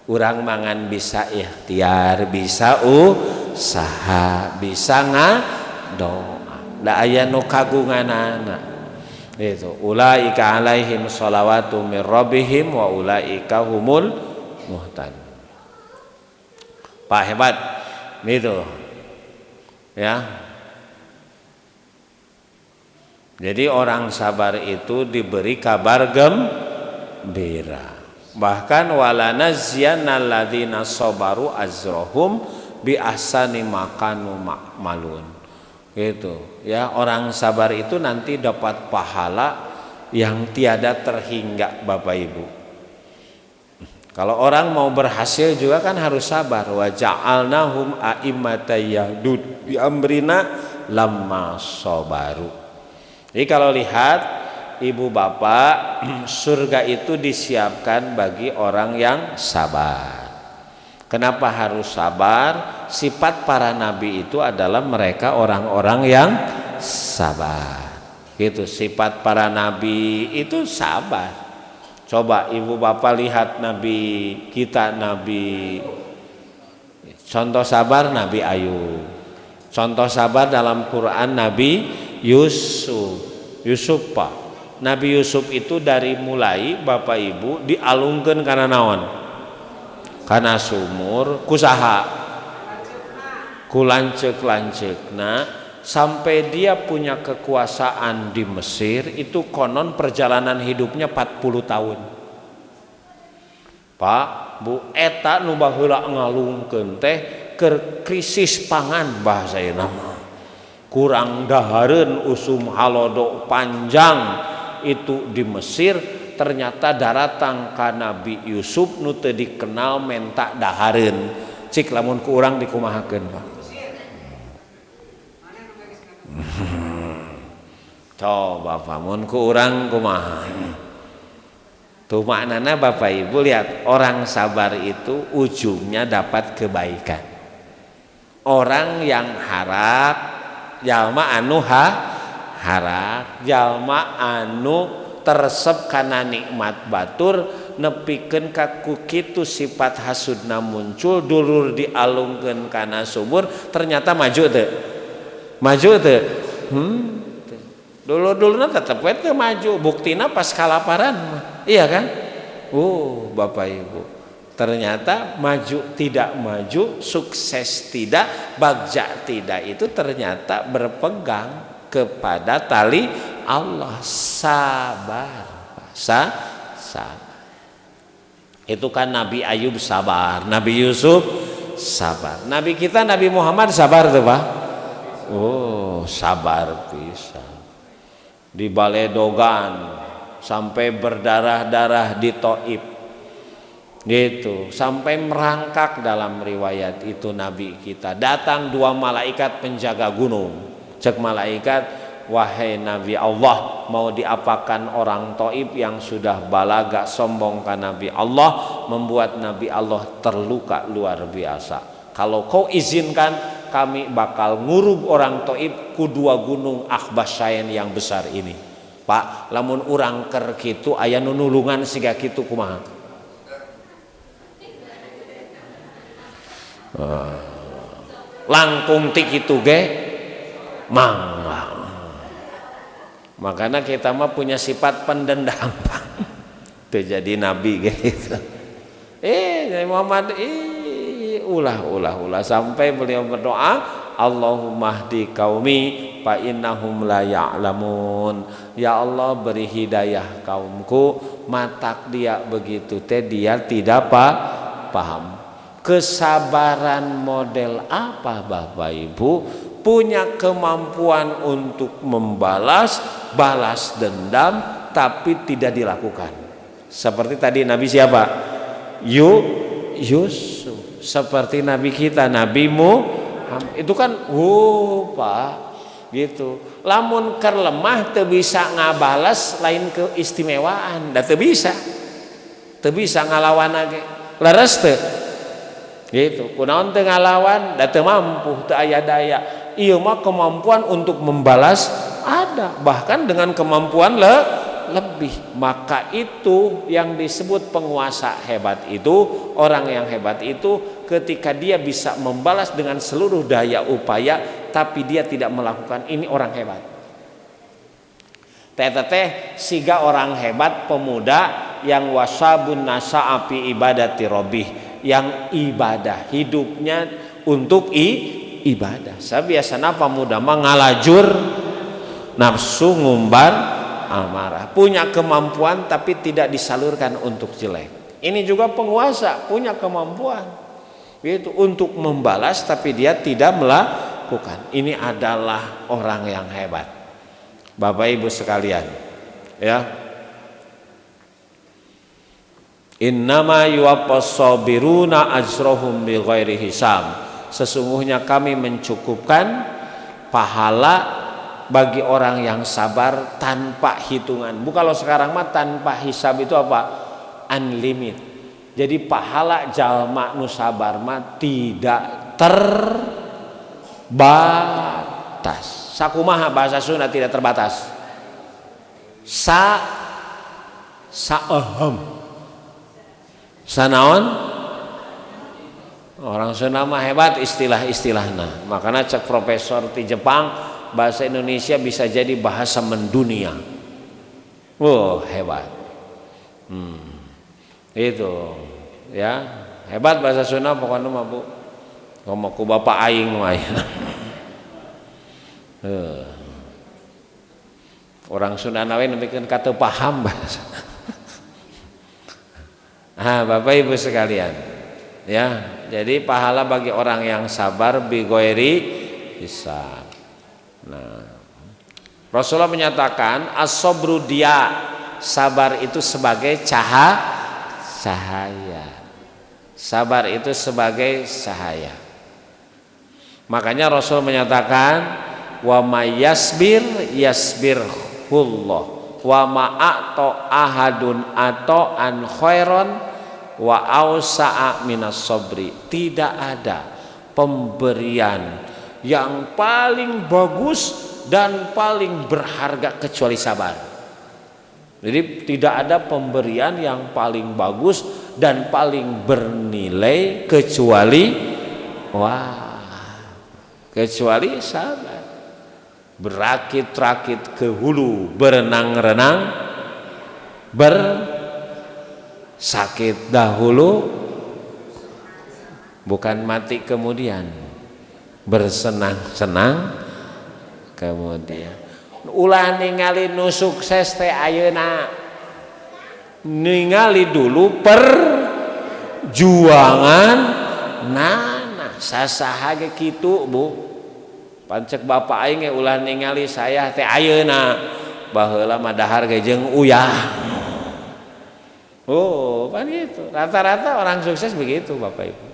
Urang mangan bisa ikhtiar, bisa usaha, bisa ngadoa. Da aya nu kagunganana. Itu ulaika alaihim shalawatu mir rabbihim wa ulaika humul muhtadun. Pak hebat gitu. Ya. Jadi orang sabar itu diberi kabar gembira. Bahkan walanazziyanna alladzina sabaru azrahum bi ahsani ma kanu ma'malun. Gitu ya, orang sabar itu nanti dapat pahala yang tiada terhingga Bapak Ibu. Kalau orang mau berhasil juga kan harus sabar. Wa ja'alnahum a'immatan yahdun bi amrina lamma sabaru. Jadi kalau lihat ibu bapak, surga itu disiapkan bagi orang yang sabar. Kenapa harus sabar? Sifat para nabi itu adalah mereka orang-orang yang sabar. Gitu, sifat para nabi itu sabar. Coba ibu bapak lihat nabi kita, nabi contoh sabar Nabi Ayub. Contoh sabar dalam Quran Nabi Yusuf. Yusuf Pak. Nabi Yusuf itu dari mulai bapak ibu dialungkeun kana naon? Kana sumur kusaha? Ku lanceuk-lanceukna sampai dia punya kekuasaan di Mesir itu konon perjalanan hidupnya 40 tahun. Pak, Bu, eta nu baheula ngalungkeun teh keur krisis pangan bahasa mah. Kurang dahareun usum halodo panjang itu di Mesir, ternyata daratang ka Nabi Yusuf nu teu dikenal menta dahareun. Cik lamun ku urang dikumahakeun, Pak. Coba Pak, mun ku urang kumaha? Tuh maknana Bapak Ibu lihat, orang sabar itu ujungnya dapat kebaikan. Orang yang harak jalma anu harak, jalma anu teresep kana nikmat batur nepikeun ka ku kitu sifat hasudna muncul, dulur dialungkeun kana sumur ternyata maju teu? Maju teu? Dulur-dulurna tetep we teu maju, buktina pas kalaparan mah. Iya kan? Bapak Ibu. Ternyata maju tidak maju, sukses tidak, bagja tidak, itu ternyata berpegang kepada tali Allah. Sabar. Sabar. Itu kan Nabi Ayub sabar, Nabi Yusuf sabar. Nabi kita Nabi Muhammad sabar tuh, Pak. Oh, sabar pisan. Di baledogan sampai berdarah-darah di Taif. Gitu, sampai merangkak dalam riwayat itu Nabi kita. Datang dua malaikat penjaga gunung. Cek malaikat, wahai Nabi Allah, mau diapakan orang Taif yang sudah balaga sombong ke Nabi Allah, membuat Nabi Allah terluka luar biasa. Kalau kau izinkan, kami bakal ngurug orang Taif ku dua gunung Akhbasyain yang besar ini. Pak, lamun urang ker kitu aya nu nulungan siga kitu kumaha? Langkung ti kitu ge mangga. Makanya kita mah punya sifat pendendam, Pak. Teu jadi nabi gitu. Nabi Muhammad ulah sampai beliau berdoa, Allahumma hdi qaumi fa innahum la ya'lamun. Ya Allah, beri hidayah kaumku, matak dia begitu teh dia tidak paham. Kesabaran model apa Bapak Ibu? Punya kemampuan untuk membalas, balas dendam, tapi tidak dilakukan. Seperti tadi Nabi siapa? Yusuf. Seperti Nabi kita, Nabi Muhammad. Itu kan, Pak, gitu. Lamun keur lemah teu bisa ngabales, lain keistimewaan, da teu bisa. Teu bisa ngalawan ge. Leres teu? Gitu. Kunaon teu ngalawan? Da teu mampu, teu aya daya. Ieu mah kemampuan untuk membalas ada, bahkan dengan kemampuan lebih. Maka itu yang disebut penguasa hebat itu, orang yang hebat itu ketika dia bisa membalas dengan seluruh daya upaya, tapi dia tidak melakukan, ini orang hebat. Teh teh siga orang hebat pemuda yang وشاب نشأ في عبادة ربه, yang ibadah hidupnya untuk ibadah. Saya biasanya pemuda mah ngalajur nafsu, ngumbar amarah, punya kemampuan tapi tidak disalurkan untuk jelek. Ini juga penguasa punya kemampuan itu untuk membalas, tapi dia tidak melakukan. Ini adalah orang yang hebat, Bapak Ibu sekalian, ya. إنما يوفى الصابرون أجرهم بغير حساب. Sesungguhnya kami mencukupkan pahala bagi orang yang sabar tanpa hitungan. Bu, kalau sekarang mah tanpa hisab itu apa? Unlimited. Jadi pahala jalma nu sabar mah tidak terbatas. Sakumaha bahasa Sunda tidak terbatas? Sa saehem. Sanaon? Orang Sunda mah hebat istilah-istilahna. Makanya cek profesor di Jepang, bahasa Indonesia bisa jadi bahasa mendunia. Wow, hebat. Itu ya, hebat bahasa Sunda pokoknya mah, Bu. Ngomong ku bapak aing mah. Orang Sunda nawe nepikeun ka teu paham bahasa. Ah, Bapak Ibu sekalian. Ya, jadi pahala bagi orang yang sabar بغير حساب. Nah, Rasulullah menyatakan الصبر ضياء, sabar itu sebagai cahaya. Sabar itu sebagai cahaya. Makanya Rasul menyatakan ومن يصبر يصبره الله وما أعطى أحد عطاء خيرا وأوسع من الصبر. Tidak ada pemberian yang paling bagus dan paling berharga kecuali sabar. Jadi tidak ada pemberian yang paling bagus dan paling bernilai kecuali, wah, kecuali sabar. Berakit-rakit ke hulu, berenang-renang, bersakit dahulu, bukan mati kemudian, bersenang-senang kemudian. Ulah ningali nu sukses teh ayeuna, ningali dulu perjuangan. Nah, sasaha ge kitu, Bu. Pan cek bapak aing ge, ulah ningali saya teh ayeuna, baheula mah dahar ge jeung uyah. Oh, kan gitu. Rata-rata orang sukses begitu, Bapak Ibu.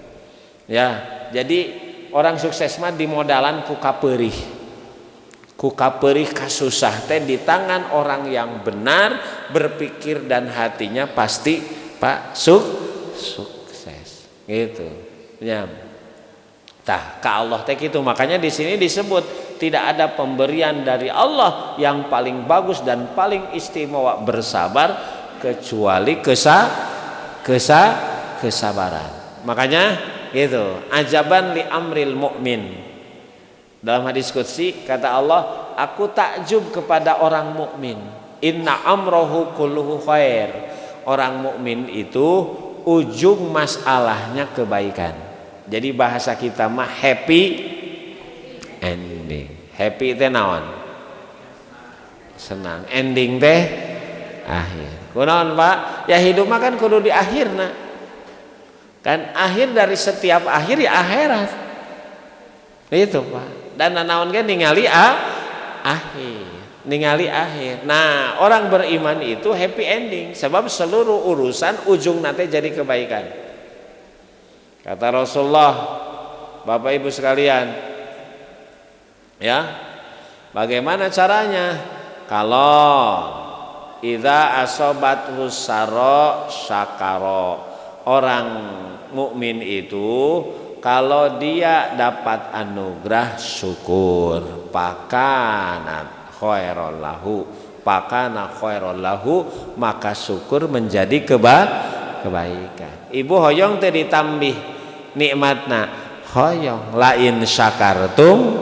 Ya, jadi orang sukses mah dimodalan ku kapeurih. Ku kapeurih kasusah teh di tangan orang yang benar berpikir dan hatinya pasti, Pak, sukses. Gitu. Ya. Tah, ka Allah teh gitu. Makanya di sini disebut tidak ada pemberian dari Allah yang paling bagus dan paling istimewa bersabar kecuali kesabaran. Makanya gitu, عجبا لأمر المؤمن. Dalam hadis qudsi kata Allah, aku takjub kepada orang mukmin. إن أمره كله خير. Orang mukmin itu ujung masalahnya kebaikan. Jadi bahasa kita mah happy ending. Happy teh naon? Senang. Ending teh akhir. Kunaon, Pak? Ya hidup mah kan kudu di akhirna. Kan akhir dari setiap akhir ya akhirat. Itu, Pak. Dan naon ge ningali akhir. Ningali akhir. Nah, orang beriman itu happy ending sebab seluruh urusan ujung nanti jadi kebaikan. Kata Rasulullah, Bapak Ibu sekalian, ya, bagaimana caranya? Kalau idza asobat husaro syakaro, orang mukmin itu kalau dia dapat anugerah syukur, pakanat khairul lahu, pakana khairul lahu, maka syukur menjadi kebaikan. Ibu hoyong teh ditambih nikmatna, hoyong lain syakartum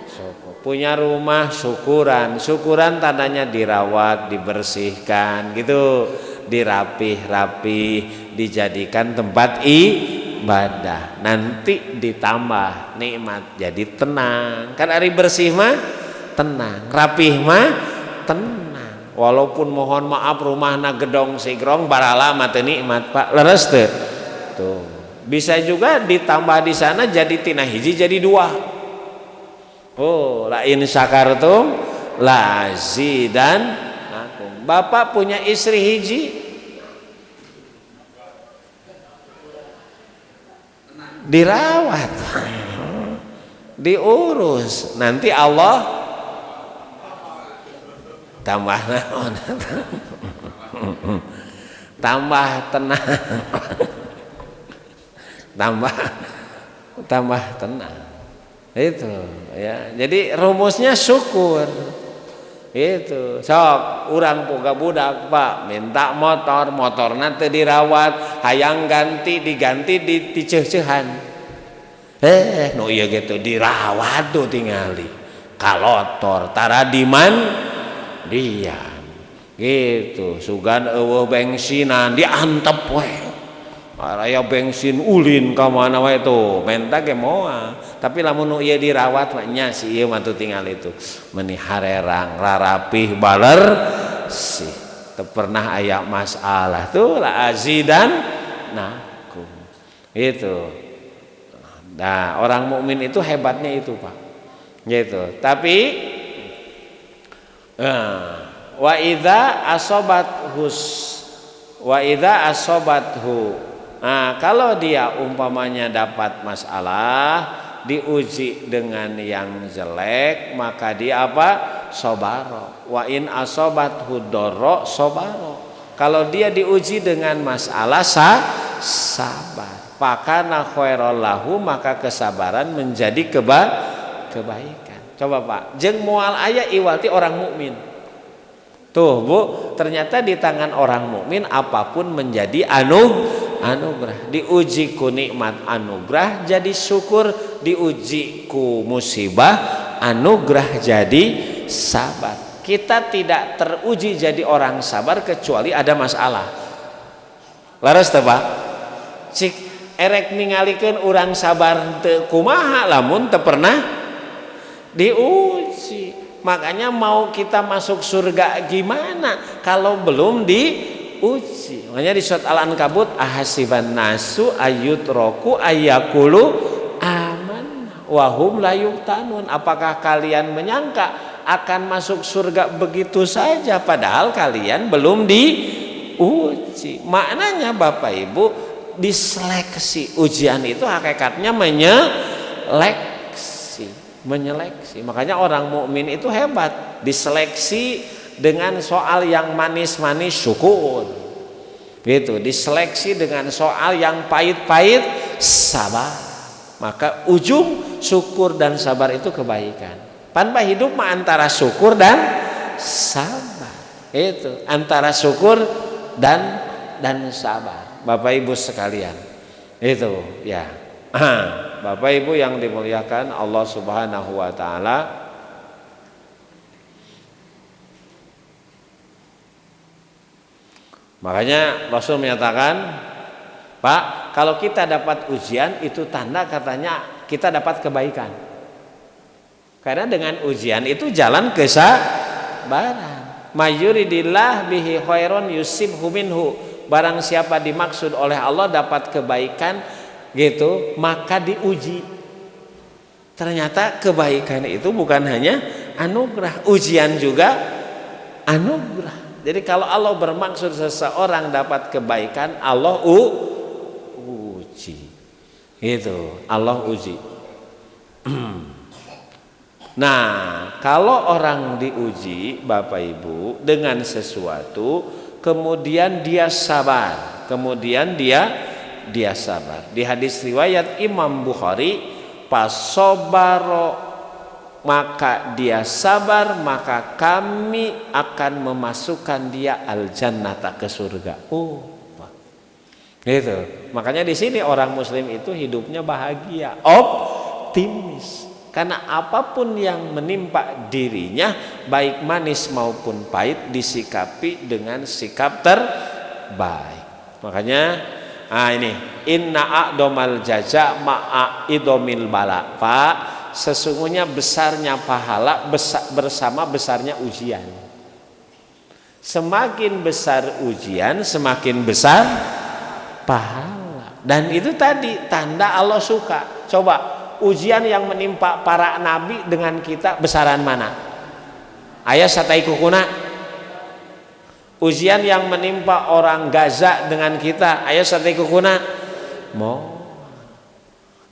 syukur. Punya rumah syukuran, syukuran tandanya dirawat, dibersihkan gitu, dirapih-rapih, dijadikan tempat ibadah. Nanti ditambah nikmat jadi tenang. Kan ari bersih mah tenang, rapih mah tenang. Walaupun mohon maaf rumahna gedong sigrong barala mah teu nikmat Pak, leres teu? Tuh. Bisa juga ditambah di sana jadi tina hiji jadi dua. Oh, la in syakartum la azidannakum. Bapak punya istri hiji dirawat, diurus, nanti Allah tambah naon, tambah tenang, tambah tenang. Itu ya. Jadi rumusnya syukur. Itu sok urang boga budak Pak minta motor, motorna teu dirawat, hayang ganti diganti diceuh-ceuhan. Nu ieu gitu dirawat tuh tingali. Kalotor tara diman diam gitu, sugan eueuh bensinan diantep we, araya bensin ulin ka mana wae tuh menta ge moal. Tapi lamun nu ieu dirawat mah nya si ieu mah tuh tingal itu meuni harerang rarapih baler sih teu pernah aya masalah tuh la azidan nakum itu. Nah, orang mukmin itu hebatnya itu Pak gitu. Tapi wa idza asobat hus, wa idza asobathu. Nah, kalau dia umpamanya dapat masalah, diuji dengan yang jelek, maka dia apa? Sobaro. Wa in asobathu doro sobaro. Kalau dia diuji dengan masalah sabar. Pakana khairul lahu, maka kesabaran menjadi kebaikan. Coba Pak, jeung moal aya iwalti orang mukmin. Tuh Bu, ternyata di tangan orang mukmin apapun menjadi anugerah. Diuji ku nikmat anugerah jadi syukur, diuji ku musibah anugerah jadi sabar. Kita tidak teruji jadi orang sabar kecuali ada masalah. Leres teu Pak? Cik erek ningalikeun urang sabar teu kumaha lamun teu pernah diuji. Makanya mau kita masuk surga gimana kalau belum diuji. Makanya di surat Al-Ankabut, ahasiban nasu ayyutraku ayyakulu amanna wa hum la yuftanun. Apakah kalian menyangka akan masuk surga begitu saja padahal kalian belum diuji? Maknanya Bapak Ibu, diseleksi. Ujian itu hakikatnya menyeleksi. Makanya orang mukmin itu hebat, diseleksi dengan soal yang manis-manis syukur. Gitu, diseleksi dengan soal yang pahit-pahit sabar. Maka ujung syukur dan sabar itu kebaikan. Tanpa hidup mah antara syukur dan sabar. Itu antara syukur dan sabar. Bapak Ibu sekalian. Itu ya. Bapak Ibu yang dimuliakan Allah Subhanahu wa taala. Makanya Rasul menyatakan, Pak, kalau kita dapat ujian itu tanda katanya kita dapat kebaikan. Karena dengan ujian itu jalan kesabaran. Mayuridillah bihi khairon yusibhu minhu. Barang siapa dimaksud oleh Allah dapat kebaikan gitu, maka diuji. Ternyata kebaikan itu bukan hanya Anugerah. Ujian juga anugerah. Jadi kalau Allah bermaksud seseorang dapat kebaikan, Allah uji. Gitu, Allah uji. Nah, kalau orang diuji, Bapak Ibu, dengan sesuatu, kemudian dia sabar, kemudian dia dia sabar. Di hadis riwayat Imam Bukhari, fasobaro, maka dia sabar, maka kami akan memasukkan dia al jannata, ke surga. Oh, gitu. Makanya di sini orang muslim itu hidupnya bahagia, optimis. Karena apapun yang menimpa dirinya, baik manis maupun pahit, disikapi dengan sikap terbaik. Makanya, ah, ini inna a'domal jaza ma'a idomil bala. Pak, sesungguhnya besarnya pahala bersama besarnya ujian. Semakin besar ujian, semakin besar pahala. Dan itu tadi tanda Allah suka. Coba ujian yang menimpa para nabi dengan kita, besaran mana? Aya satai kukuna. Ujian yang menimpa orang Gaza dengan kita, aya satai kukuna? Mau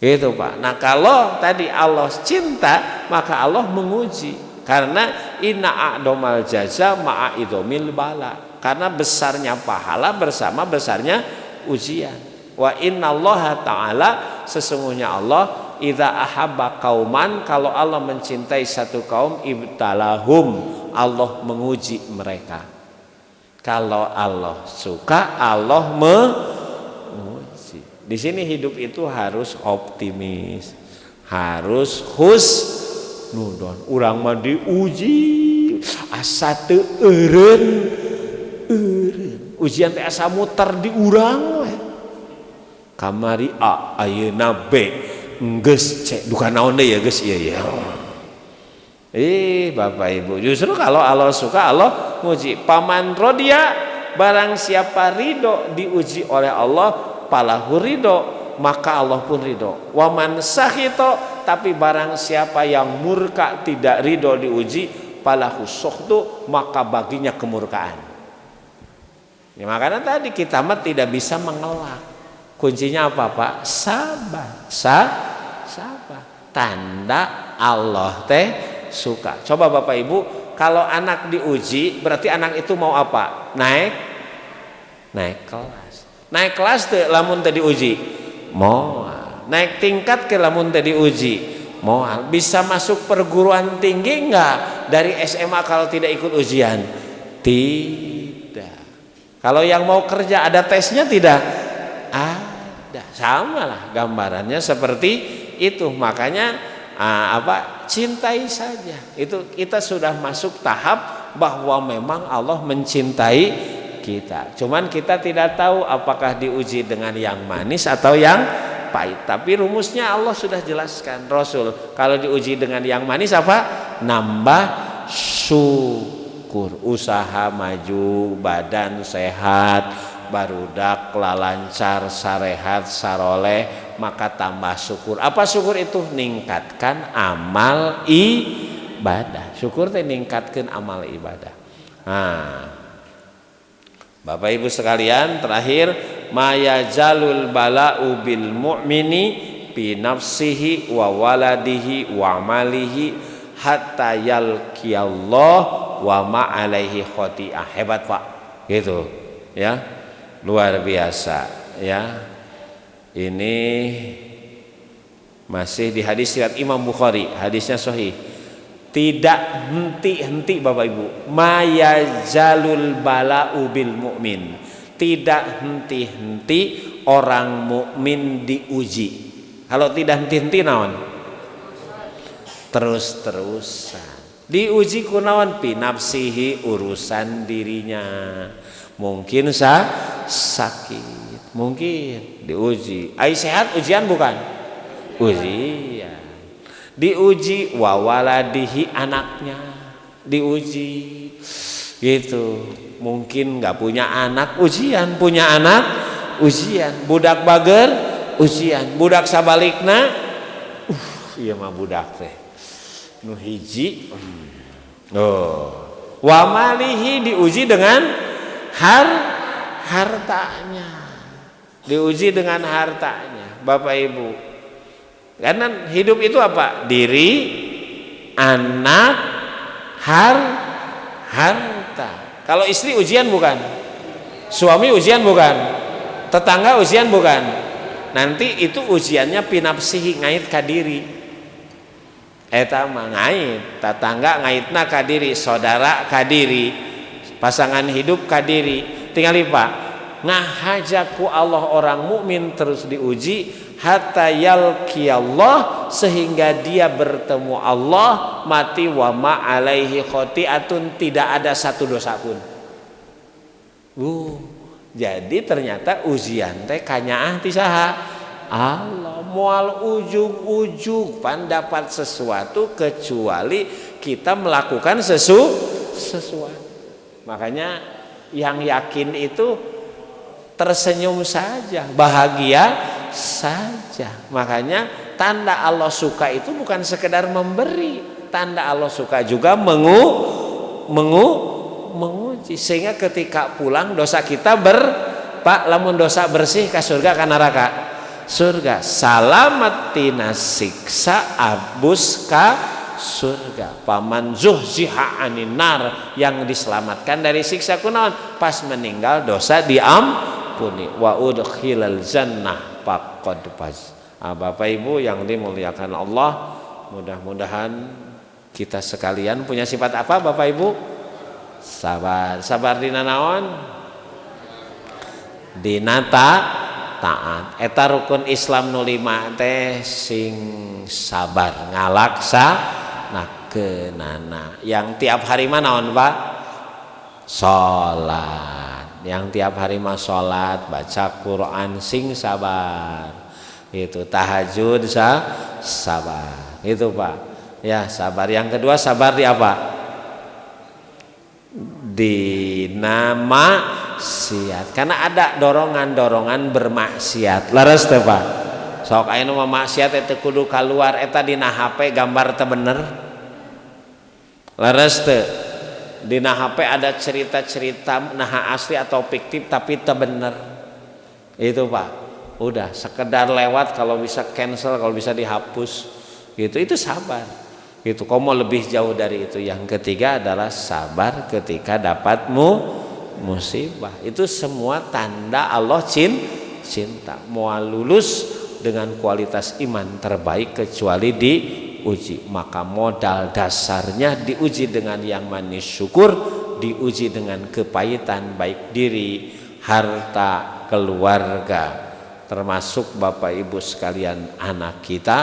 gitu, Pak. Nah, kalau tadi Allah cinta, maka Allah menguji, karena inna a'domal jaza ma'a idomil bala, karena besarnya pahala bersama besarnya ujian. Wa innallaha ta'ala, sesungguhnya Allah, idza ahabba kauman, kalau Allah mencintai satu kaum, ibtalahum, Allah menguji mereka. Kalau Allah suka, Allah menguji. Di sini hidup itu harus optimis, harus husnudon. Urang mah diuji asa teu eureun eureun. Ujian teh asa muter di urang we. Kamari A, ayeuna B, geus C, duka naon deui ya, geus ieu ya. Eh, Bapak Ibu, justru kalau Allah suka, Allah nguji. Faman rodia, barang siapa ridho diuji oleh Allah, falahu ridho, maka Allah pun ridho. Waman sakhito, tapi barang siapa yang murka, tidak ridho diuji, falahu sukhtu, maka baginya kemurkaan. Ya, makanya tadi kita mah tidak bisa mengelak. Kuncinya apa, Pak? Sabar. Sabar. Tanda Allah teh suka. Coba Bapak Ibu, kalau anak diuji, berarti anak itu mau apa? Naik naik kelas. Naik kelas teh lamun teh diuji? Mau. Naik tingkat ke lamun teh diuji? Mau. Bisa masuk perguruan tinggi enggak dari SMA kalau tidak ikut ujian? Tidak. Kalau yang mau kerja ada tesnya tidak? Ada. Sama lah gambarannya seperti itu. Makanya apa? Cintai saja. Itu kita sudah masuk tahap bahwa memang Allah mencintai kita. Cuman kita tidak tahu apakah diuji dengan yang manis atau yang pahit. Tapi rumusnya Allah sudah jelaskan, Rasul. Kalau diuji dengan yang manis apa? Nambah syukur, usaha maju, badan sehat, barudak lancar, sarehat, saroleh, maka tambah syukur. Apa syukur itu? Ningkatkan amal ibadah. Syukur teh ningkatkan amal ibadah. Nah, Bapak Ibu sekalian, terakhir, mayazalul bala'u bil mu'mini bi nafsihi wa waladihi wa malihi hatta yalqiyallah wa ma alaihi khoti'ah. Hebat, Pak, gitu ya, luar biasa ya. Ini masih di hadis riwayat Imam Bukhari, hadisnya sahih. Tidak henti-henti, Bapak Ibu, mayazalul bala'u bil mukmin, tidak henti-henti orang mukmin diuji. Kalau tidak henti-henti naon? Terus-terusan diuji. Kunaon? Binafsihi, urusan dirinya. Mungkin sakit, mungkin diuji. Ai sehat ujian bukan? Ujian. Diuji wawaladihi, anaknya diuji gitu. Mungkin nggak punya anak ujian, punya anak ujian, budak bager ujian, budak sabalikna. Iya mah, budak teh nu hiji Oh. Wa malihi, diuji dengan hartanya. Diuji dengan hartanya, Bapak Ibu. Karena hidup itu apa? Diri, anak, harta. Kalau istri ujian bukan? Suami ujian bukan? Tetangga ujian bukan? Nanti itu ujiannya fi nafsihi, ngait ka diri. Eta mah ngait, tetangga ngaitna ka diri, saudara ka diri, pasangan hidup ka diri. Tinggal, Pak, ngahaja ku Allah orang mukmin terus diuji hatta yalqiyallah, sehingga dia bertemu Allah, mati wa ma alaihi khoti'atun, tidak ada satu dosa pun. Jadi ternyata ujian teh kanyaah ti saha? Allah. Moal ujug-ujug pan dapat sesuatu kecuali kita melakukan sesuatu. Makanya yang yakin itu tersenyum saja, bahagia saja. Makanya tanda Allah suka itu bukan sekedar memberi, tanda Allah suka juga mengu mengu menguji, sehingga ketika pulang dosa kita Pak, lamun dosa bersih ke surga ke neraka? Surga. Salamat tina siksa, abus ka surga. Faman zuhziha anin nar, yang diselamatkan dari siksa kunaon? Pas meninggal dosa diampuni, wa udkhilal jannah faqad faz. Nah, Bapak Ibu yang dimuliakan Allah, mudah-mudahan kita sekalian punya sifat apa, Bapak Ibu? Sabar. Sabar dina naon? Dina taat. Eta rukun Islam nu lima teh sing sabar ngalaksa. Yang tiap hari mah naon, Pak? Salat. Yang tiap hari mah salat, baca Quran, sing sabar. Itu tahajud sabar. Itu, Pak. Ya, sabar. Yang kedua sabar di apa? Di nama maksiat, karena ada dorongan-dorongan bermaksiat, leres teh, Pak? Sok aya nu maksiat eta kudu keluar eta dina HP gambar teu bener, leres teu? Dina HP ada cerita-cerita, nah, asli atau fiktif, tapi teu bener itu, Pak. Udah sekedar lewat, kalau bisa cancel, kalau bisa dihapus gitu. Itu sabar gitu. Komo lebih jauh dari itu, yang ketiga adalah sabar ketika dapatmu musibah. Itu semua tanda Allah cinta. Mau lulus dengan kualitas iman terbaik kecuali diuji. Maka modal dasarnya diuji dengan yang manis syukur, diuji dengan kepahitan, baik diri, harta, keluarga, termasuk Bapak Ibu sekalian anak kita,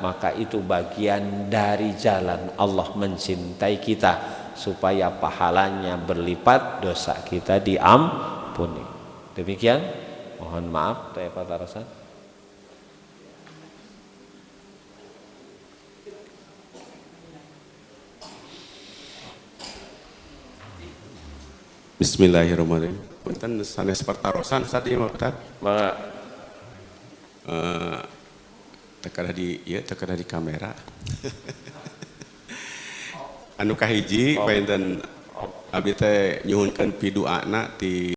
maka itu bagian dari jalan Allah mencintai kita supaya pahalanya berlipat, dosa kita diampuni. Demikian, mohon maaf teh patarasan. Bismillahirrahmanirrahim. Punten sanes pertarosan, Ustaz, ieu mah, Ustaz. Mangga. Teu kedah di ieu, teu kedah di kamera. Anu kahiji, panginten abdi teh nyuhunkeun piduana ti